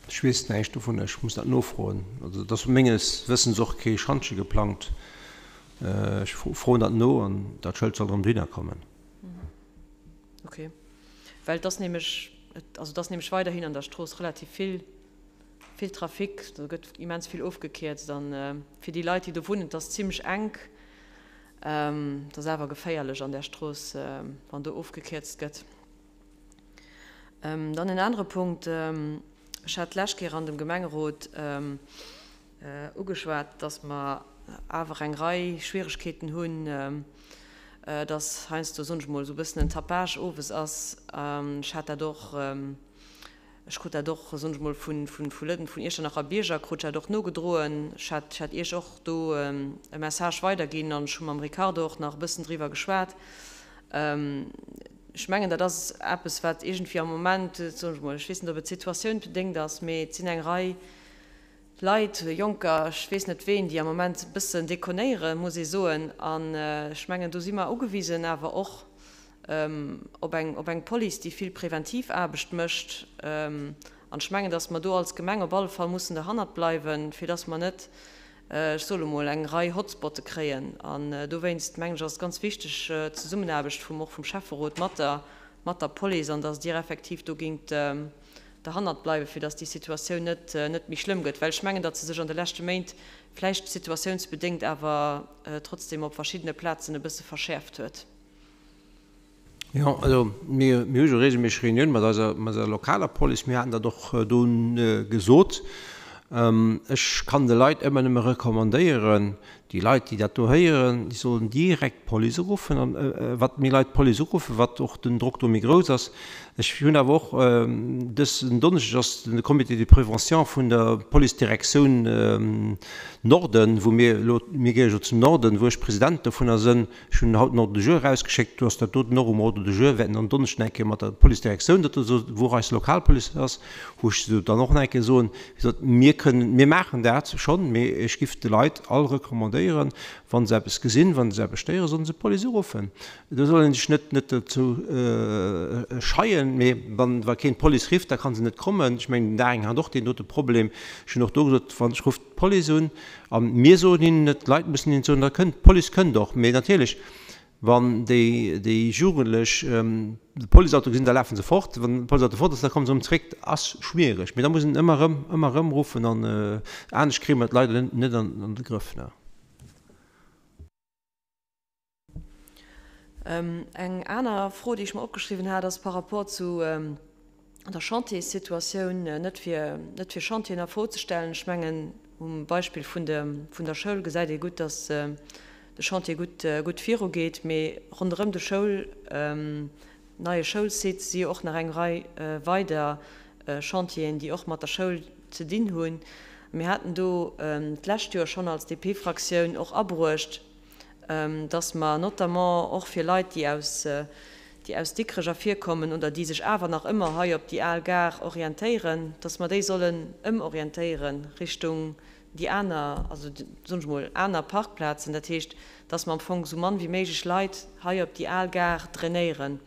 Ech weess näischt dovun, ech muss dat nofroen. Also et ass menges Wëssens och kee Schantje geplangt. Ech froen dat no an dat Schëld soll erëm dohinner kommen. Ok, well et ass nämlech, also et ass nämlech weiderhin an der Strooss relativ vill, vill Trafic, do gëtt immens vill ofgekierzt an fir déi Leit, déi do wunnen, et ass zimlech enk, et ass awer geféierlech an där Strooss, wann do ofgekierzt gëtt. Dann en anere Punkt, Ech hat d'lescht Kéier an dem Gemengerot ugeschwat, dass mer awer eng Rei Schwieregkeeten hunn, dass heiansdo, soen ech mol, esou e bëssen en Tapage owes ass. Ech hat dat och, ech krut dat och, soen ech mol, vu vun Iechternacher Bierger krut ech dat och nogedroen. Ech hat, ech hat Iech och do e Message weiderginn an ech hu mam Ricardo och nach e bëssen driwwer geschwat. Ech mengen, dat ass eppes, wat iergendwéi am Moment, soen ech mol, ech weess net, ob et situatiounsbedéngt ass, mee et sinn eng Rei Leit, Jonker, ech weess net ween, déi am Moment e bëssen dekonéieren, muss ee soen. An ech mengen, do si mer ugewisen awer och op eng, op eng Police, déi vill präventiv Aarbecht mécht. An ech mengen, datt mer do als Gemeng op alle Fall mussen derhannert bleiwen, fir datt mer net, ech soe lo mol, eng Rei Hotspotte kréien. An dowéinst, mengen ech, ass et ganz wichteg, d'Zesummenaarbecht vum, och vum Schäfferot mat der, mat der Police an dass Dir effektiv do géingt derhannert bleiwen, fir dass déi Situatioun net, net méi schlëmm gëtt. Well ech mengen, datt se sech an de leschte Méint vläicht situatiounsbedéngt awer trotzdem op verschiddene Plazen e bësse verschäerft huet. Jo, also mir hu jo regelméisseg Reunioune mat eiser, mat eiser lokaler Police. Mir haten dat och do gesot. Ech kann de Leit ëmmer nëmme recommandéieren, déi Leit, déi dat do héieren, déi sollen direkt d'Police uruffen. An wat méi Leit d'Police uruffen, wat och den Drock do méi grouss ass. Ech hunn awer och, dësen Donneschdeg ass de Comité de prévention vun der Policedirektioun Norden, wou mir elo, mir gehéiere jo zum Norden, wou ech President dovunner sënn, Ech hunn haut den Ordre du jour erausgeschéckt, do ass dat doten och um Ordre du jour, wäerten en Donneschden eng Kéier mat der Policedirektioun dat do soen, wou och eis Lokalpolice ass, wou ech se dann och nach eng Kéier soen, wéi gesot, mir kënnen, mir maachen dat schonn, mee ech giff de Leit all recommandéieren, wa se eppes gesinn, wa se eppes stéieren, sollen se d'Police uruffen. Do soll ee sech net, net dozou scheien, mee wann, wa keen d'Police rifft, da ka se net kommen. Ech mengen, den Daring hat och deen dote Problem. Ech hunn och do gesot, wann, ech rufft d'Police un, A mir soen hinnen et, d'Leit mussen hinnen et soen, da kënnt, d'Police kënnt och. Mee natierlech, wann déi, déi Jugendlech de Policeauto gesinn, da lafe se fort. Wann de Policeauto fort ass, da komme se erëm zréck. Dat ass schwiereg. Mee da muss een ëmmer erëm, ëmmer erëm ruffen an anescht kréie mer et leider net an de Grëff. Eng aner Fro, déi ech mer opgeschriwwen hat, ass par rapport zu der Chantierssituatioun. Net fir, net fir Chantieren a Fro ze stellen. Ech mengen, um Beispill vun de, vun der Schoul gesäit ee gutt, dass de Chantier gutt, gutt virugeet. Mee ronderëm de Schoul, neie Schoulsite si jo och nach eng Rei weider Chantieren, déi och mat der Schoul ze dinn hunn. Mir haten do d'lescht Joer schonn als DP-Fraktioun och abruecht, dass mer notamment och fir Leit, déi aus, déi aus Dikrech ervirkommen oder déi sech awer nach ëmmer hei op déi al Gare orientéieren, dass mer déi sollen ëmorientéiere Richtung déi aner, also soen ech mol, aner Parkplazen. Dat heescht, dass mer am Fong esou mann wéi méiglech Leit hei op déi al Gare drainéieren.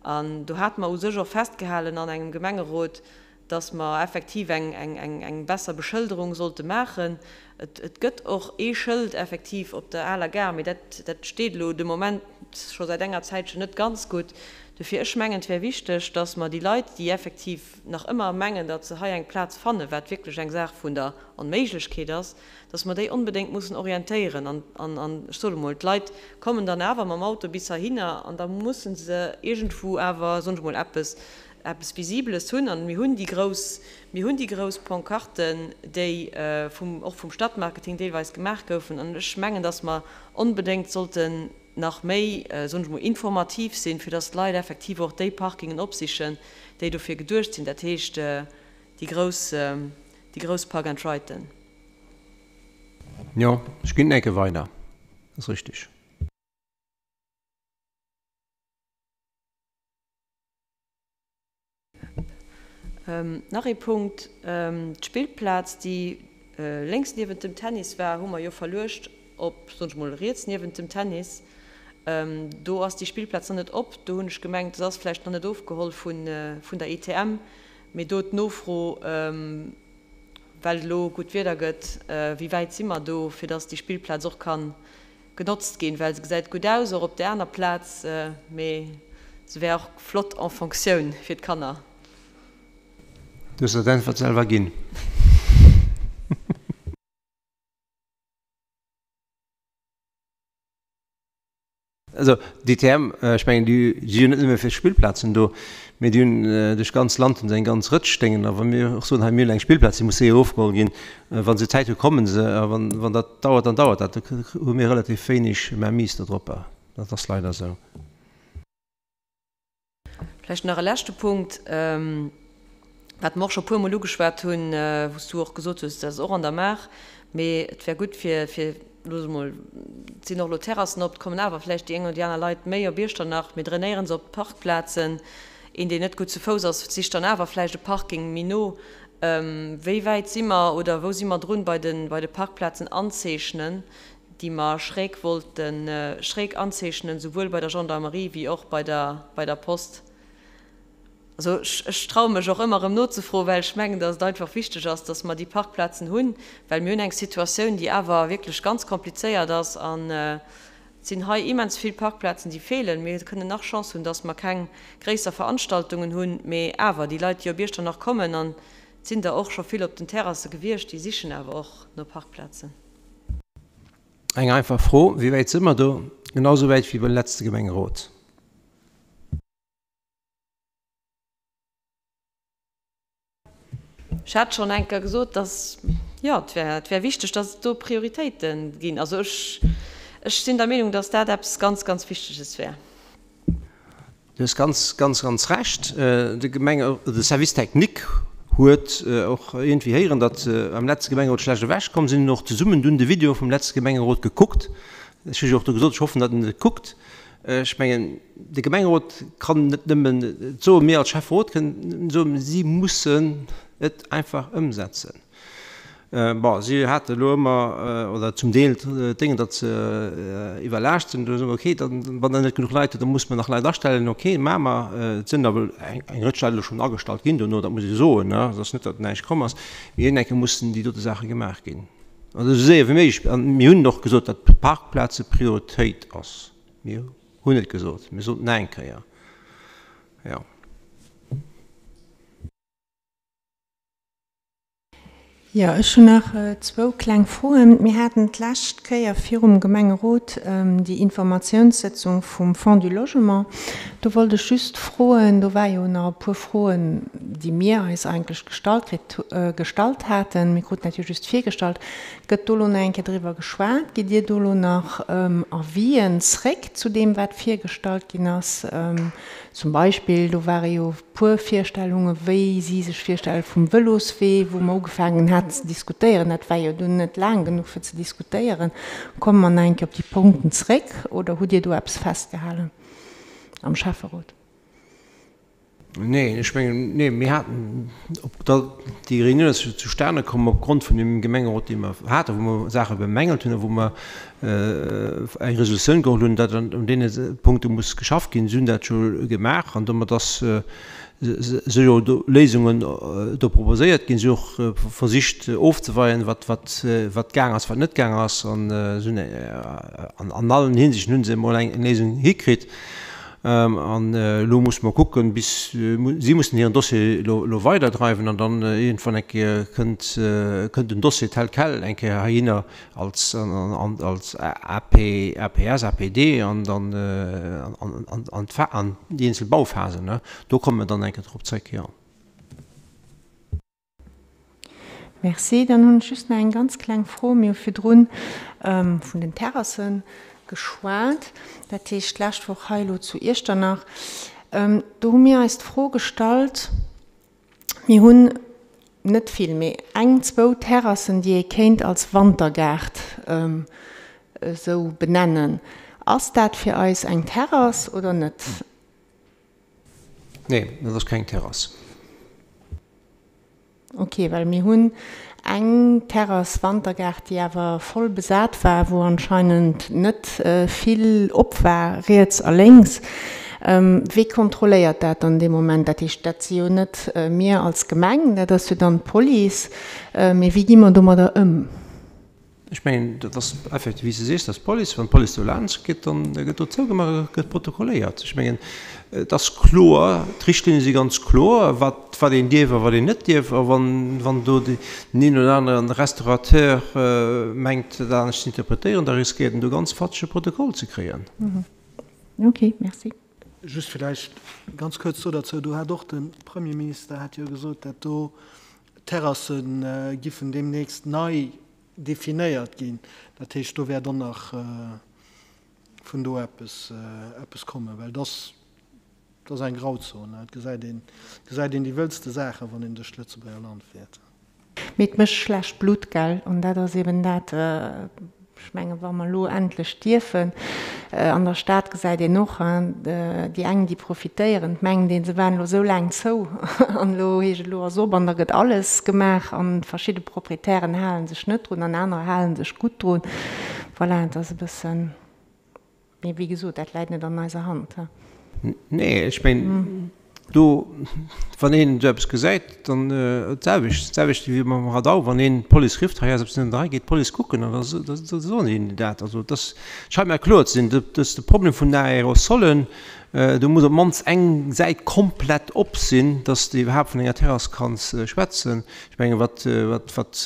An do hate mer u sech och festgehalen an engem Gemengerot, dass mer effektiv eng besser Beschëlderung sollte maachen. Et gëtt och ee Schëld effektiv op der aler Gare, mee dat dat steet elo de Moment scho säit enger Zäitchen net ganz gutt. Dofir, ech mengen, et wär wichteg, dass mer déi Leit, déi effektiv nach ëmmer mengen, datt se hei eng Plaz fannen, wat wierklech eng Saach vun der Onméiglechkeet ass, dass mer déi onbedéngt mussen orientéieren. An, an ech soe mol, d'Leit kommen dann awer mam Auto bis heihinner an da musse se iergendwou awer, soen ech mol, eppes eppes Visibles hunn. An mir hunn déi grouss, mir hunn déi grouss Pancarten, déi vum, och vum Stadtmarketing deelweis gemaach goufen. An ech mengen, dass mer onbedéngt sollten nach méi, soen ech mol, informativ sinn, fir dass d'Leit effektiv och déi Parkingen opsichen, déi dofir geduecht sinn, dat heescht déi grouss, déi grouss Park-and-Riden. Jo, ech ginn eng Kéier weider, dat ass richtig. Nach ee Punkt, D'Spillplaz, déi lénks niewent dem Tennis war, hu mer jo verluecht. op, soen ech mol, riets niewent dem Tennis. Do ass déi Spillplaz nach net op. Do hunn ech gemengt, se ass vläicht nach net ofgeholl vun der ITM, mee do d'Nofro, well et elo gutt Wieder gëtt, wéi wäit si mer do, fir dass déi Spillplaz och ka genotzt ginn, well se gesäit gutt aus, och op där aner Plaz, mee se wär och flott en Fonctioun fir d'Kanner. Du hues der d'Äntwert selwer ginn. Also d'ITM, ech mengen, déi si jo net nëmme fir Spillplazen do, mee déi hunn duerch d'ganz Land hunn se eng ganz Rëtsch Déngen. A wa mir och soen, hei mir hunn eng Spillplaz, déi muss séier ofgeholl ginn, wa se Zäit hu komme se, a wann dat dauert, dann dauert dat. Do hu mir relativ wéineg Mainmise dodropper. Dat ass leider esou. Vläicht nach e leschte Punkt, wat mer och scho puermol ugeschwat hunn, wou s du och gesot hues, dat ass och an der Maach, mee et wär gutt fir, fir, elo soe mol, et sinn och elo Terrassen op, et kommen awer vläicht déi eng oder déi aner Leit méi op Iechternach, mir drainéiere se op d'Parkplazen. Een, deen net gutt zu Fouss ass, sicht dann awer vläicht e Parking méi no. Wéi wäit si mer oder wou si mer drun bei de, bei de Parkplazen anzeechnen, déi mer schräg wollten schräg anzeechnen, souwuel bei der Gendarmerie wéi och bei der, bei der Post. Also ech, ech traue mech och ëmmer erëm nozefroen, well ech mengen, dass et einfach wichteg ass, dass mer déi Parkplazen hunn, well mir hunn eng Situatioun, déi awer wierklech ganz komplizéiert ass an et sinn hei immens vill Parkplazen, déi feelen. Mir kënnen nach Chance hunn, dass mer keng gréisser Veranstaltungen hunn, mee awer déi Leit, déi op Iechternach kommen, an et sinn der och scho vill op den Terrasse gewiescht, déi sichen awer och no Parkplazen. Eng einfach Fro, Wéi wäit si mer do? Genau esou wäit wéi beim letzte Gemengerot. Ech hat schonn eng Kéier gesot, dass, jo, et wär, et wär wichteg, dass et do Prioritéite ginn. Also ech, ech sinn der Meenung, dass dat eppes ganz, ganz Wichteges wär. Du hues ganz, ganz, ganz Recht. De Gemenge, de Service technique huet och iergendwéi héieren, datt se am letzte Gemengerot schlecht ewechkomm sinn. Hunn och zesummen dunn de Video vum letzte Gemengerot gekuckt. Ech hu jo och do gesot, ech hoffen, datt en et kuckt. Ech mengen, de Gemengerot kann net nëmmen et soen, mir als Schäfferot kënnen nëmmen soen, si mussen et einfach ëmsetzen. Bon, si hate elo ëmmer, oder zum Deel d'Déngen, datt se iwwerlaascht sinn. Do soe mer, okay, dann, wann Der net genuch Leit hutt, da musse mer nach Leit astellen. Okay, maache mer. Et sinn awer eng Rëtsch Leit elo schonn agestallt ginn dono, dat muss ee soen. Et ass net, datt näischt komm ass. Mee iergendeng Kéier mussen déi dote Saache gemaach ginn. Also esou séier wéi méiglech. A mir hunn och gesot, datt Parkplaze Prioritéit ass. Mir hunn et gesot. Mir soten eng Kéier, jo. Jo, ech hunn nach zwou kleng Froen. Mir haten d'lescht Kéier virum Gemengerot déi Informatiounssëtzung vum Fonds du Logement. Do wollt ech just froen, do war jo nach e puer Froen, déi mir eis eigentlech gestallt kritt, gestallt haten. Mir kruten dat jo just virgestallt. Gëtt do elo nach eng Kéier driwwer geschwat? Gitt Dir do elo nach Avisen zréck zu deem, wat virgestallt ginn ass? Zum Beispill, do ware jo puer Virstellunge wéi si sech virstelle vum Vëloswee, wou mer ugefaangen haten ze diskutéieren. Dat war jo dunn net laang genuch fir ze diskutéieren. Komme mer nach eng Kéier op déi Punkten zréck oder hutt Dir do eppes festgehalen am Schäfferot? Neen, ech mengen, nee, mir haten op der, déi Reunioun ass zustane komm opgrond vun dem Gemengerot, dee mer haten, wou mer Saache bemängelt hunn a wou mer eng Resolutioun geholl hunn, datt un deene Punkte muss geschafft ginn. Si hunn dat jo gemaach an domat ass si jo do Léisungen do proposéiert ginn. Si hu och versicht ofzeweien, wat wat gaang ass, wat net gaang ass an si hunn an allen Hinsichten hu se emol eng Léisung hikritt. An elo musse mer kucken, bis si mussen hiren Dossier elo weiderdreiwen an dann iergendwann eng Kéier kënnt kënnt den Dossier tel quel eng Kéier heihinner als als AP, APS, APD an dann an an déi eenzel Bauphasen. Do komme mer dann eng Kéier drop zréck, jo. Merci. Dann hunn ech just nach eng ganz kleng Fro. Mir hu virdrun vun den Terrasse geschwat, dat heescht d'lescht Woch hei elo zu Iechternach. Do hu mir eis d'Fro gestallt, mir hunn net vill, mee eng, zwou Terrassen, déi ee kéint als Wantergaart esou benennen. Ass dat fir eis eng Terrass oder net? Nee, dat ass keng Terrass. Ok, well mir hunn. Eng Terrass Wantergaart, déi awer voll besat war, wou anscheinend net vill op war, riets a lénks. Wee kontrolléiert dat dann dee Moment? Dat heescht, dat si jo net mir als Gemeng, dat ass jo dann d'Police. Mee wéi gi mer domadder ëm? Ech mengen, dat ass effektiv, wéi s de sees, dat ass d'Police. Wann d'Police do laanscht geet, da gëtt do zougemaach a gëtt protokolléiert. Ech mengen, et ass kloer, d'Richtlinne si ganz kloer, wat, wat een dierf a wat een net dierf. A wann, wann do den een oder anere Restaurateur mengt, dat anescht ze interpretéieren, da riskéiert en do ganz fatschege Protokoll ze kréien. Okay, merci. Just villäicht ganz kuerz do derzou, Do hat och de Premierminister hat jo gesot, dat do d'Terrasse giffen deemnächst nei definéiert ginn. Dat heescht, do wäert och nach vun do eppes, eppes kommen, well et ass, et ass eng Grauzon. Et gesäit een, gesäit een déi wëllste Saachen, wann een duerch d'Lëtzebuerger Land fiert. Mee et mécht schlecht Blutt, gell? An dat ass eben dat, Ech mengen, wa mer elo endlech dierfen, an der Stad gesäit een och, déi eng, déi profitéieren, et mengt een, se waren elo esou laang zou an elo heescht et, elo ass op an da gëtt alles gemaach an verschidde Proprietären hale sech net drun an anerer hale sech gutt drun. Voilà, et ass e bëssen. Mee wéi gesot, dat läit net an eiser Hand. Nee, ech mengen, do, wann een esou eppes gesäit, dann d'selwecht, d'selwecht wéi mam Radau, wann een d'Police rifft, hei ass eppes net an der Rei, geet d'Police kucken an da soen déi hinnen dat. Also et ass, scheint mer kloer ze sinn, dat ass de Problem vun den Aerosolen, do muss op d'mannst eng Säit komplett op sinn, dass de iwwerhaapt vun enger Terrass kanns schwätzen. Ech mengen, wat, wat, wat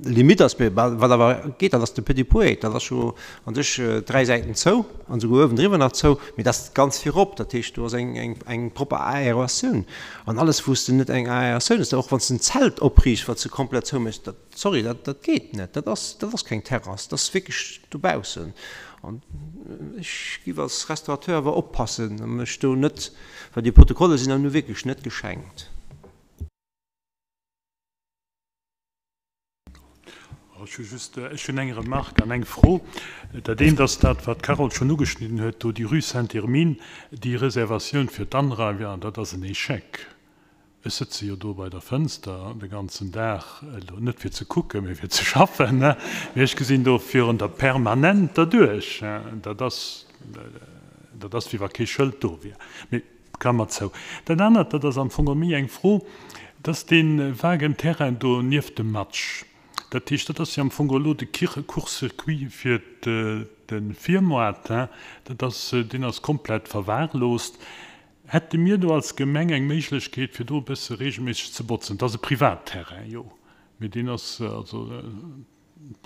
Limite ass, mee wat awer geet, dat ass de Petit Poët, dat ass jo An sech 3 Säiten zou, an esouguer uewendriwwer nach zou, mee dat ass ganz virop, dat heescht do ass eng eng propper Aeratioun. An alles wou s de net eng Aeratioun hues, och wann s de en Zelt opriichts, wat s de komplett zou méchs, dat, sorry, dat dat geet net, dat ass dat ass keng Terrass, dat ass wierklech dobaussen. An ech giff als Restaurateur awer oppassen, mech do net, well déi Protokolle sinn dann nu wierklech net geschenkt. Ech hu just, ech hunn eng Remarque an eng Fro. Dat eent ass dat, wat d'Carole schonn ugeschnidden huet, do déi Rue Sainte-Hermine, déi Reservatioun fir d'Anraim, dat ass en Échec. Ech sëtze jo do bei der Fënster de ganzen Dag, elo net fir ze kucken, mee fir ze schaffen, mee ech gesinn do virun der permanent derduerch. Dat ass, dat ass wéi wa kee Schëld do wier. Mee Klammer zou. Dat anert, dat ass am Fong och méi eng Fro, dat ass dee vagen Terrain do nieft dem Match. Dat heescht, dat ass jo am Fong elo de Court-circuit fir de Virmoart, hein. Dat ass, deen ass komplett verwahrlost. Hätte mir do als Gemeng eng Méiglechkeet, fir do e bësse regelméisseg ze botzen? Dat ass e Privatterrain, jo, mee deen ass also,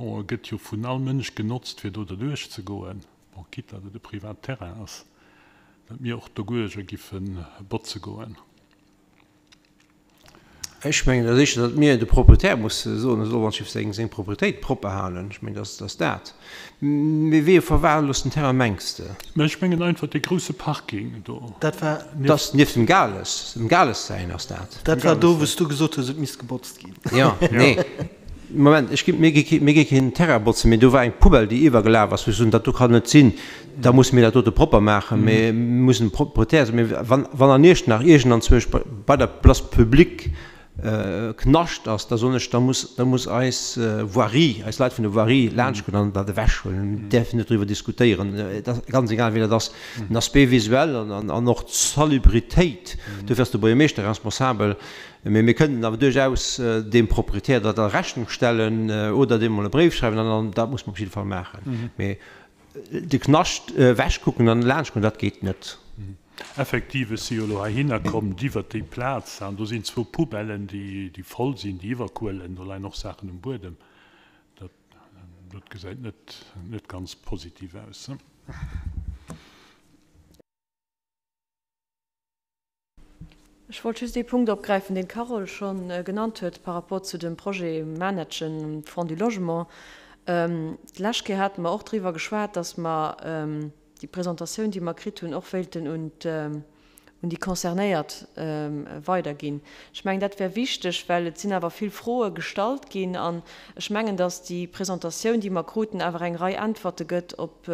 bon, e gëtt jo vun all Mënsch genotzt, fir do derduerch ze goen. Bon, quitte datt et e privat Terrain ass, datt mir och doguerger giffe botze goen. Ech mengen, dat éischte, datt mir de Proprietär musse soen, e soll wann schiff seng seng Proprietéit propper halen. Ech mengen, dat ass dat. Mee wéi e verwahrlosten Terrain mengs de? Mä ech mengen einfach dee grousse Parking do. Dat war. Dat ass nieft dem Gales, dem Gales säin ass dat. Dat war do, wou s du gesot hues, et misst gebotzt ginn. Jo, nee. Moment, ech ginn, mir gi, mir gi keen Terrain botzen, mee do war eng Poubelle, déi iwwergelaf ass, wou ech soen, dat do kann net sinn, da musse mir dat dote propper maachen, mir mussen Proprietär sinn. Mee wann, wann an Iechternach iergendanzwousch bei, bei der Place publique Knascht ass, da soen ech, da muss, da muss eis Voirie, eis Leit vun der Voirie laanschtgoen an dat ewechhuelen. Mir däerfen net driwwer diskutéieren, et ass ganz egal, wéi dat ass, den Aspect visuel an, an, an och d'Salubritéit, dofir ass de Buergermeeschter responsabel. Mee mir kënnen awer duerchaus deem Proprietär dat a Rechnung stellen oder deem emol e Bréif schreiwen an dann, dat muss mer op jidde Fall maachen. Mee de Knascht ewechkucken an laanschtgoen, dat geet net. Effektiv, ech si jo elo heihinner komm iwwert déi Plaz an do sinn zwou Poubellen, déi voll sinn, déi iwwerquëllen. Do leien och Saachen um Buedem. Dat, dat gesäit net, net ganz positiv aus. Ech wollt just ee Punkt opgräifen, deen d'Carole scho genannt huet par rapport zu dem Projet Managen Fonds du Logement. D'lescht Kéier hate mer och driwwer geschwat, dass mer déi Presentatioun, déi mer kritt hunn, och wéilten un déi Concernéiert weiderginn. Ech mengen, dat wär wichteg, well et sinn awer vill Froe gestallt ginn an ech mengen, dass déi Presentatioun, déi mer kruten, awer eng Rei Äntwerte gëtt op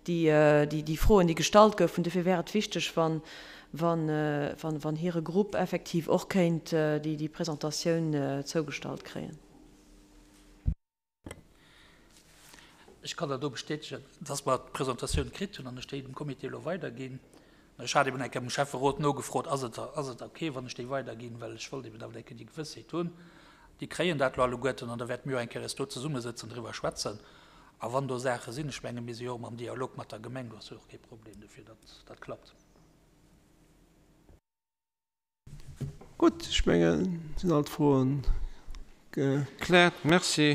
déi Froen, déi gestallt goufen. Dofir wär et wichteg, wann hire Grupp effektiv och kéint déi Presentatioun zougestallt kréien. Ech kann der do bestätegen, dass mer d'Presentatioun kritt hunn an ech déi dem Comité elo weiderginn. Ech hat eben eng Kéier beim Schäfferot nogefrot, ass et, ass et ok, wann ech déi weiderginn, well ech wollt eben awer eng Kéier déi Gewëssheet hunn. Déi kréien dat elo alleguerten an da wäerte mir och eng Kéier eis do zesummesëtzen, driwwer schwätzen. A wann do Saache sinn, ech menge mir si jo och ëmmer am Dialog mat der Gemeng, do ass jo och kee Problem dofir, datt dat klappt. Gutt, ech mengen, et sinn all d'Froen gekläert. Merci.